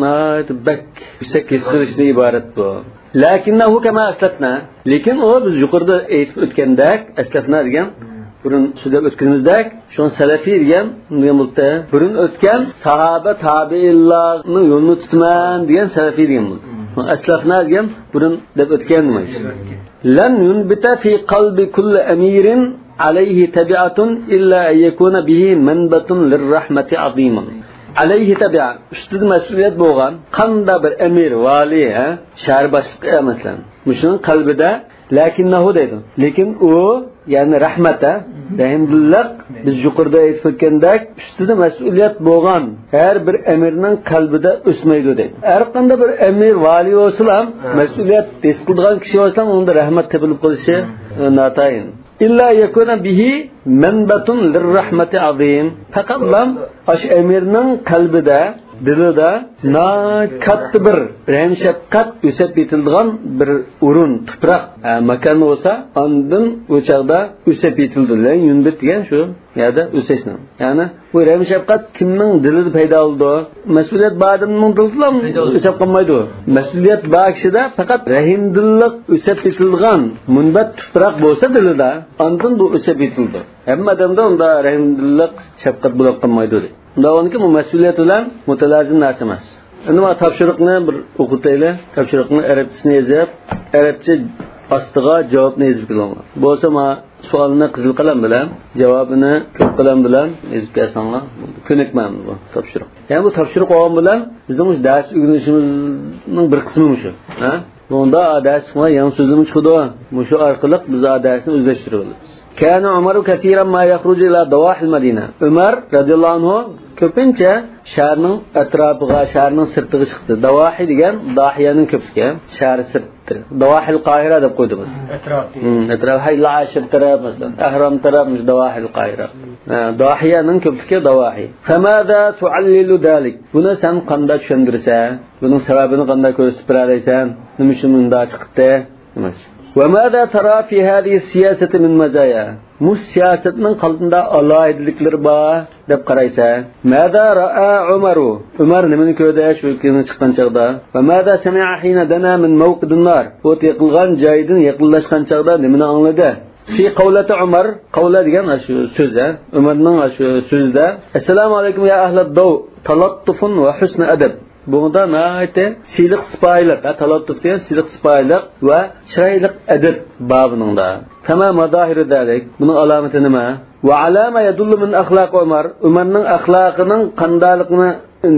ناھايىتى بەك يۈكسەك ھېس قىلىشتىن ئىبارەت بۇ. لكنه كما أسلفنا. لېكىن ئۇ بىز يۇقىرىدا ئېيتىپ ئۆتكەندەك، ئەسلەفنا دېگەن بۇرۇن سۆزلەپ ئۆتكىنىمىزدەك، شۇڭا سەلەفىي دېگەن نېمە بولدى؟ بۇرۇن ئۆتكەن ساھابە تابىئىنلارنىڭ يولىنى تۇتىمەن دېگەن سەلەفىي دېگەن بولدى. ئەسلەفنا دېگەن بۇرۇن دەپ ئۆتكەن نېمە؟ لن ينبت في قلب كل أمير عليه تبعة إلا أن يكون به منبت للرحمة عظيم. عليه تبعة، ئۈستىدە مەسئۇلىيەت بولغان قانداق بىر ئەمىر، ۋالىي، ھە؟ شەھەر باشلىقى، مەسىلەن، مۇشۇنىڭ قەلبىدە لكنه دەيدۇ. لېكىن ئۇ، يەنى رەھمەت، ھە؟ رەھىمدىللىق، بىز يۇقىرىدا ئېيتىپ ئۆتكەندەك، ئۈستىدە مەسئۇلىيەت بولغان ھەر بىر ئەمىرنىڭ قەلبىدە ئۆسمەيدۇ دەيدۇ. ھەر قانداق بىر ئەمىر، ۋالىي بولسىلا، ھە، مەسئۇلىيەت ھېس قىلىدىغان كىشى بولسىلا، ئۇنىڭدا رەھمەت تېپىلىپ قېلىشى، ھە، ناتايىن. إلا يكون به منبت للرحمة عظيم. پەقەتلا ئاشۇ ئەمىرنىڭ قەلبىدە دىلىدا ناھايىتى كاتتا بىر رەھىم-شەپقەت ئۆسۈپ يېتىلىدىغان بىر ئورۇن، تۇپراق، ئە، ماكان بولسا، ئاندىن ئۇ چاغدا ئۆسۈپ يېتىلىدۇ. لەن يۇنبىت دېگەن شۇ يەردە ئۆسۈشنىڭ. يەنى بۇ رەھىم-شەپقەت كىمنىڭ دىلىدا پەيدا بولىدۇ؟ مەسئۇلىيەت بار ئادەمنىڭ دىلىدىلا پەيدا بولىدۇ. ئۆسۈپ قالمايدۇ. مەسئۇلىيەت بار كىشىدە پەقەت رەھىمدىللىق ئۆسۈپ يېتىلىدىغان مۇنبەت تۇپراق بولسا دىلىدا، ئاندىن بۇ ئۆسۈپ يېتىلىدۇ. ھەممە ئادەمدە ئۇنداق رەھىمدىللىق، شەپقەت بولۇپ قالمايدۇ، دەيدۇ. ئۇنداق بولغاندىكىن، بۇ مەسئۇلىيەت بىلەن مۇتەلازىم نەرسە ئەمەس. ئەمدى مانا تاپشۇرۇقنى بىر ئوقۇتايلى. تاپشۇرۇقنى ئەرەبچىسىنى يېزىپ، ئەرەبچە ئاستىغا جاۋابنى يېزىپ كېلىڭلار. بولسا مانا سوئالنى قىزىل قەلەم بىلەن، جاۋابىنى كۆك قەلەم بىلەن يېزىپ كەلسەڭلار. كۆنۈكمە ئەمدى بۇ تاپشۇرۇق. يەنى بۇ تاپشۇرۇق بولغان بىلەن بىزنىڭ مۇشۇ دەرس ئۆگىنىشىمىزنىڭ بىر قىسمى مۇشۇ. ھە؟ بۇندا دەرسكە يېڭى سۆزلىرىمۇ چىقىدۇ. مۇشۇ ئارقىلىق بىز دەرسنى ئۆزلەشتۈرۈۋالىمىز. كان عمر كثيرا ما يخرج إلى ضواحي المدينة. ئۆمەر رەزىياللاھۇ ئەنھۇ كۆپىنچە شەھەرنىڭ ئەتراپىغا، شەھەرنىڭ سىرتىغا چىقتى. داۋاھى دېگەن داھىيەنىڭ كۆپلۈكى، شەھەر سىرتى. داۋاھىل قاھىرە دەپ قويدۇق بىز. ئەتراپ. ھىم، ئەتراپ، ھەي، لاشىر تەرەپ، مەسىلەن، ئەھرام تەرەپ، مۇشۇ داۋاھىل قاھىرە. ھە، داھىيەنىڭ كۆپلۈكى داۋاھى. فماذا تعلل ذلك؟ بۇنى سەن قانداق چۈشەندۈرىسەن؟ بۇنىڭ سەۋەبىنى قانداق كۆرسىتىپ بېرەلەيسەن؟ نېمە ئۈچۈن مۇنداق چىقتى؟ دېمەكچى. وماذا ترى في هذه السياسة من مزايا؟ مۇشۇ سىياسەتنىڭ قانداق ئالاھىدىلىكلىرى بار دەپ قارايسەن؟ ماذا رأى عمر؟ ئۆمەر نېمىنى كۆردى شۇ كۈنى چىققان چاغدا؟ وماذا سمع حين دنا من موقد النار؟ ئوت يېقىلغان جايدىن يېقىنلاشقان چاغدا نېمىنى ئاڭلىدى؟ في قولة عمر، قولة دېگەن شۇ سۆز، ھە؟ ئۆمەرنىڭ شۇ سۆزىدە، السلام عليكم يا أهل الضوء، تلطف وحسن أدب. بۇنىڭدا ناھايىتى سىلىق سىپايىلىق، ھە، تالاتتۇف دېگەن سىلىق سىپايىلىق ۋە چىرايلىق ئەدەپ بار بۇنىڭدا. فما مظاهر ذلك؟ بۇنىڭ ئالامىتى نېمە؟ وعلى ما يدل من أخلاق عمر؟ ئۆمەرنىڭ ئەخلاقىنىڭ قانداقلىقىنى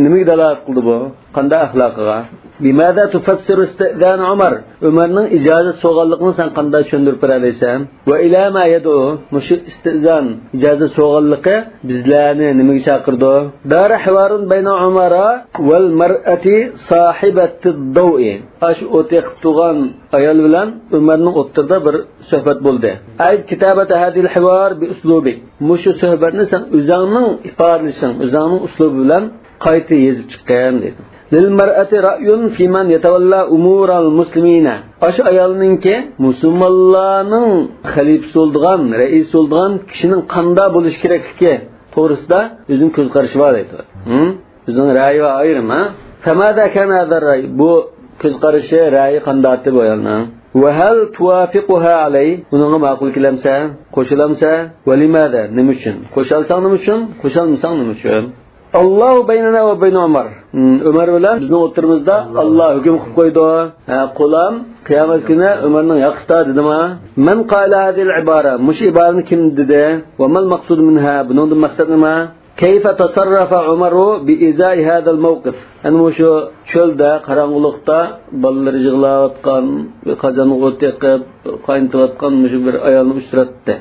نېمىگە دالالەت قىلدى بۇ؟ قانداق ئەخلاقىغا؟ بماذا تفسر استئذان عمر؟ ئۆمەرنىڭ ئىجازەت سورىغانلىقىنى سەن قانداق چۈشەندۈرۈپ بېرەلەيسەن؟ وإلى ما يدعو؟ مۇشۇ ئىستىئزان، ئىجازەت سورىغانلىقى بىزلەرنى نېمىگە چاقىرىدۇ؟ دار حوار بين عمر والمرأة صاحبة الضوء. ئاشۇ ئوت يېقىپ تۇرغان ئايال بىلەن ئۆمەرنىڭ ئوتتۇرىدا بىر سۆھبەت بولدى. أعد كتابة هذا الحوار بأسلوبك. مۇشۇ سۆھبەتنى سەن ئۆزۈڭنىڭ ئىپادىلىشىڭ، ئۆزۈڭنىڭ ئۇسلۇبى بىلەن قايتا يېزىپ چىققىن، دېدى. للمرأة رأي في من يتولى أمور المسلمين. ئاشۇ ئايالنىڭكى مۇسۇلمانلارنىڭ خەلىپىسى بولىدىغان، رەئىسى بولىدىغان كىشىنىڭ قانداق بولۇشى كېرەكلىكى توغرىسىدا ئۆزىنىڭ كۆز قارىشى بار دەيدۇ. ھىم؟ ئۆزىنىڭ رەيى بار ئايرىم، ھە؟ فماذا كان هذا الرأي؟ بۇ كۆز قارىشى، رەيى قانداقتى بۇ ئايالنىڭ؟ وهل توافقها عليه؟ ئۇنىڭغا ماقۇل كېلەمسەن؟ قوشۇلامسەن؟ ولماذا؟ نېمە ئۈچۈن؟ قوشالساڭ نېمە ئۈچۈن؟ قوشالمىساڭ نېمە ئۈچۈن؟ الله بيننا وبين عمر. ھىم، ئۆمەر بىلەن بىزنىڭ ئوتتۇرىمىزدا ئاللا ھۆكۈم قىلىپ قويىدۇ. ھە، قۇلام قىيامەت كۈنى ئۆمەرنىڭ ياقىسىدا دېدىما؟ من قال هذه العبارة؟ مۇشۇ ئىبارىنى كىم دېدى؟ وما المقصود منها؟ بۇنىڭدىن مەقسەت نېمە؟ كيف تصرف عمر بإزاء هذا الموقف؟ ئەنە مۇشۇ چۆلدە، قاراڭغۇلۇقتا بالىلىرى يىغلاۋاتقان، قازانغا ئوت يېقىپ، قاينىتىۋاتقان مۇشۇ بىر ئايالنى ئۇچراتتى.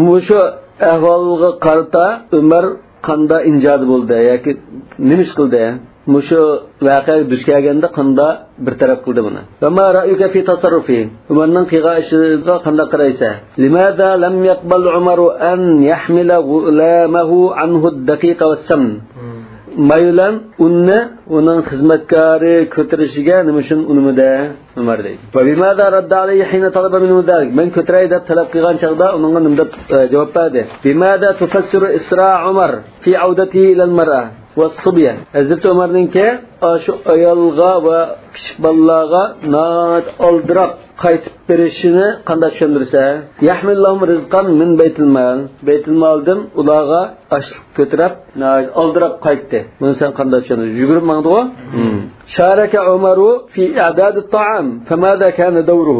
مۇشۇ ئەھۋالغا قارىتا ئۆمەر قانداق ئىنجادى بولدى ياكى نېمە ئىش قىلدى؟ مۇشۇ ۋەقەگە دۇچ كەلگەندە قانداق بىر تەرەپ قىلدى بۇنى؟ وما رأيك في تصرفه؟ ئۆمەرنىڭ قىلغان ئىشىغا قانداق قارايسەن؟ لماذا لم يقبل عمر أن يحمل غلامه عنه الدقيق والسمن؟ ماي بىلەن ئۇننى ئۇنىڭ خىزمەتكارى كۆتۈرۈشىگە نېمە ئۈچۈن ئۇنىمىدى؟ ئۆمەر دەيدۇ. وبماذا رد عليه حين طلب منه ذلك؟ مەن كۆتۈرەي دەپ تەلەپ قىلغان چاغدا ئۇنىڭغا نېمە دەپ، ئە، جاۋاب بەردى؟ بماذا تفسر إسراع عمر في عودته إلى المرأة والصبية؟ ھەزرىتى ئۆمەرنىڭكى ئاشۇ ئايالغا ۋە كىچىك بالىلارغا ناھايىتى ئالدىراپ قايتىپ بېرىشىنى قانداق چۈشەندۈرسە؟ يحمل لهم رزقا من بيت المال. بەيتۇلمالدىن ئۇلارغا ئاشلىق كۆتۈرۈپ، ناھايىتى ئالدىراپ قايتتى. بۇنى سەن قانداق چۈشەندۈرىسەن؟ يۈگۈرۈپ ماڭدىغۇ؟ ھىم. شارك عمر في إعداد الطعام، فماذا كان دوره؟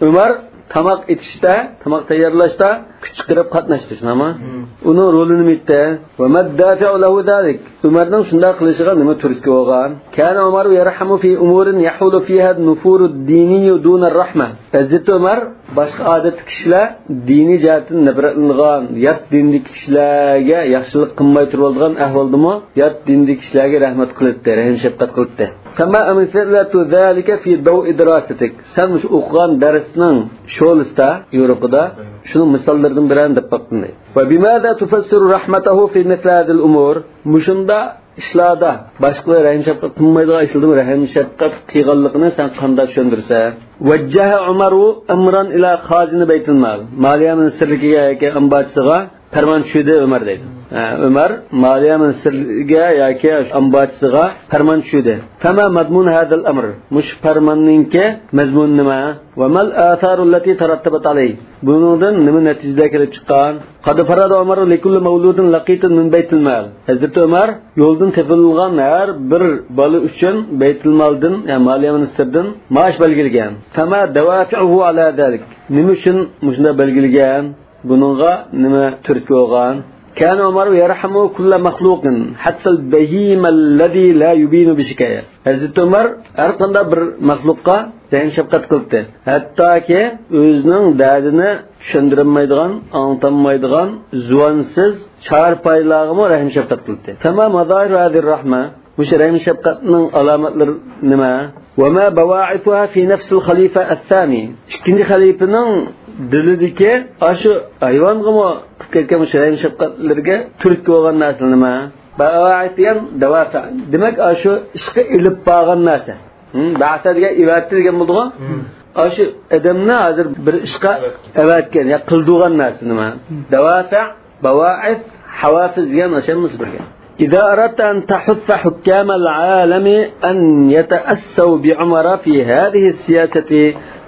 ئۆمەر تاماق ئېتىشتە، تاماق تەييارلاشتا كۈچ چىقىرىپ قاتناشتى، شۇنداقمۇ؟ ھىم. ئۇنىڭ رولى نېمە ئىدى؟ وما الدافع له ذلك؟ ئۆمەرنىڭ شۇنداق قىلىشىغا نېمە تۈرتكە بولغان؟ كان عمر يرحم في أمور يحول فيها النفور الديني دون الرحمة. ھەزرىتى ئۆمەر باشقا ئادەتتىكى كىشىلەر دىنىي جەھەتتىن نەپرەتلىنىدىغان، يات دىندىكى كىشىلەرگە ياخشىلىق قىلماي تۇرۇۋالىدىغان ئەھۋالدىمۇ يات دىندىكى كىشىلەرگە رەھمەت قىلاتتى، رەھىم شەپقەت قىلاتتى. فما أمثلة ذلك في ضوء دراستك؟ سەن مۇشۇ ئوقۇغان دەرسنىڭ شولىسىدا، يورۇقىدا شۇنىڭ مىساللىرىدىن بىرەرنى دەپ باققىن دەيدۇ. وبماذا تفسر رحمته في مثل هذه الأمور؟ مۇشۇنداق ئىشلاردا، باشقىلار رەھىم شەپقەت قىلمايدىغان ئىشلىرىمۇ رەھىم شەپقەت قىلغانلىقىنى سەن قانداق چۈشەندۈرىسەن؟ وجه عمر أمرا إلى خازن بيت المال. مالىيە مىنىستىرلىكىگە ياكى ئامبارچىسىغا پەرمان چۈشۈردى ئۆمەر دەيدۇ. ھە، ئۆمەر مالىيە مىنىستىرلىكىگە ياكى ئامبارچىسىغا پەرمان چۈشۈردى. فما مضمون هذا الأمر؟ مۇشۇ پەرماننىڭكى مەزمۇنى نېمە؟ وما الآثار التي ترتبت عليه؟ بۇنىڭدىن نېمە نەتىجىلەر كېلىپ چىققان؟ قد فرض عمر لكل مولود لقيط من بيت المال. ھەزرىتى ئۆمەر يولدىن تېپىلغان ھەر بىر بالا ئۈچۈن بەيتۇلمالدىن، يەنى مالىيە مىنىستىرىدىن مائاش بەلگىلىگەن. فما دوافعه على ذلك؟ نېمە ئۈچۈن مۇشۇنداق بەلگىلىگەن؟ بۇنىڭغا نېمە تۈرتكە بولغان؟ كان عمر يرحم كل مخلوق حتى البهيم الذي لا يبين بشكاية. ھەزرىتى ئۆمەر ھەر قانداق بىر مەخلۇققا رەھىم شەپقەت قىلاتتى. ھەتتاكى ئۆزىنىڭ دەردىنى چۈشەندۈرەلمەيدىغان، ئاڭلىتالمايدىغان، زۇۋانسىز چارپايلارغىمۇ رەھىم شەپقەت قىلاتتى. فما مظاهر هذه الرحمة؟ مۇشۇ رەھىم شەپقەتنىڭ ئالامەتلىرى نېمە؟ وما بواعثها في نفس الخليفة الثاني؟ ئىككىنچى خەلىپىنىڭ دىلىدىكى ئاشۇ ھايۋانغىمۇ قىلىپ كەتكەن مۇشۇ رەھىم شەپقەتلىرىگە تۈرتكە بولغان نەرسىلەر نېمە؟ بەئەۋەئىت دېگەن دەۋافە. دېمەك، ئاشۇ ئىشقا ئېلىپ بارغان نەرسە. ھىم، بەئەسە دېگەن ئېۋەتتى دېگەن بولدىغۇ؟ ھىم. ئاشۇ ئادەمنى ھازىر بىر ئىشقا ئەۋەتكەن، يا قىلدۇرغان نەرسە نېمە؟ ھىم. دەۋافە، بەۋائىت، ھاۋافىز دېگەن ئاشۇ ھەممىسى بىرگە. إذا أردت أن تحث حكام العالم أن يتأسوا بعمر في هذه السياسة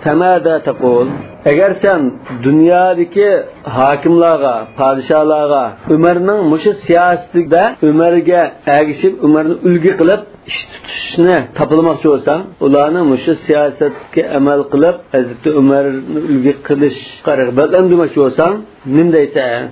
فماذا تقول؟ ئەگەر سەن دۇنيادىكى ھاكىملارغا، پادىشاھلارغا ئۆمەرنىڭ مۇشۇ سىياسىتىدە ئۆمەرگە ئەگىشىپ، ئۆمەرنى ئۈلگە قىلىپ ئىش تۇتۇشنى تاپىلىماقچى بولساڭ، ئۇلارنى مۇشۇ سىياسەتكە ئەمەل قىلىپ، ھەزرىتى ئۆمەرنى ئۈلگە قىلىشقا رىغبەتلەندۈرمەكچى بولساڭ، نېمە دەيسەن؟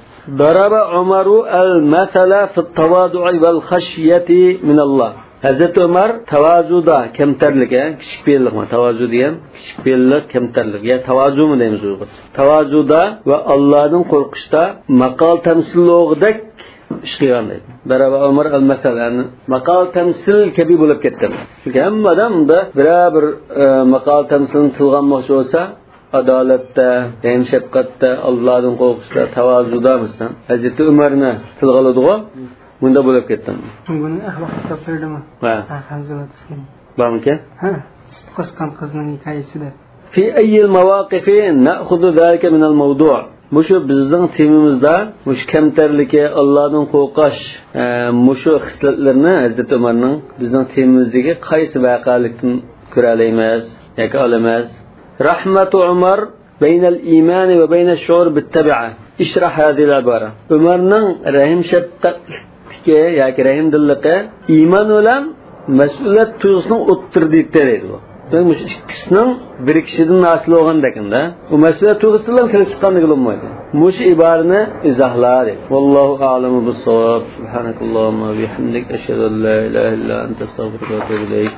ضرب عمر المثل في التواضع والخشية من الله. ھەزرىتى ئۆمەر تاۋازۇدا، كەمتەرلىك، ھە، كىچىك پېئىللىقمۇ؟ تاۋازۇ دېگەن كىچىك پېئىللىق، كەمتەرلىك، يا تاۋازۇمۇ دەيمىز ئۇيغۇرچە. تاۋازۇدا ۋە ئاللادىن قورقۇشتا ماقال تەمسىللىغۇدەك ئىش قىلغان دەيدۇ. ضرب عمر المثل، يەنى ماقال تەمسىل كەبى بولۇپ كەتتى. چۈنكى ھەممە ئادەم بۇندا بىرەر بىر، ئە، ماقال تەمسىلنى تىلغا ئالماقچى بولسا، ئادالەتتە، رەھىم شەپقەتتە، ئاللادىن قورقۇشتا، تاۋازۇدا، مەسىلەن، ھەزرىتى ئۆمەرنى تىلغا ئالىدىغۇ، مۇنداق بولۇپ كەتتى. بۇنى ئەخلاق كىتابلىرىدىمۇ؟ ھە. ھە، خەنزۇلات ئىسلام. بارمىكەن؟ ھە، سۈت قوشقان قىزنىڭ ھېكايىسىدە. في أي المواقف نأخذ ذلك من الموضوع؟ مۇشۇ بىزنىڭ تېمىمىزدا مۇشۇ كەمتەرلىكى، ئاللادىن قورقۇش، ئە، مۇشۇ خىسلەتلىرىنى ھەزرىتى ئۆمەرنىڭ بىزنىڭ تېمىمىزدىكى قايسى ۋەقەلىكتىن كۆرەلەيمىز ياكى ئالىمىز؟ رحمة عمر بين الإيمان وبين الشعور بالتبعة. اشرح هذه العبارة. ئۆمەرنىڭ رەھىم شەپقەتلىكى ياكى رەھىمدىللىقى ئىمان بىلەن مەسئۇلىيەت تۇيغۇسىنىڭ ئوتتۇرىدا دەيدۇ. دېمەك، مۇشۇ ئىككىسىنىڭ بىرىكىشىدىن ھاسىل بولغاندەك ئەمدى. ئۇ مەسئۇلىيەت تۇيغۇسى بىلەن كېلىپ چىققان دېگىلى بولمايدۇ. مۇشۇ ئىبارىنى ئىزاھلا دەيدۇ. والله أعلم بالصواب. سبحانك اللهم وبحمدك، أشهد أن لا إله إلا أنت، أستغفرك وأتوب إليك.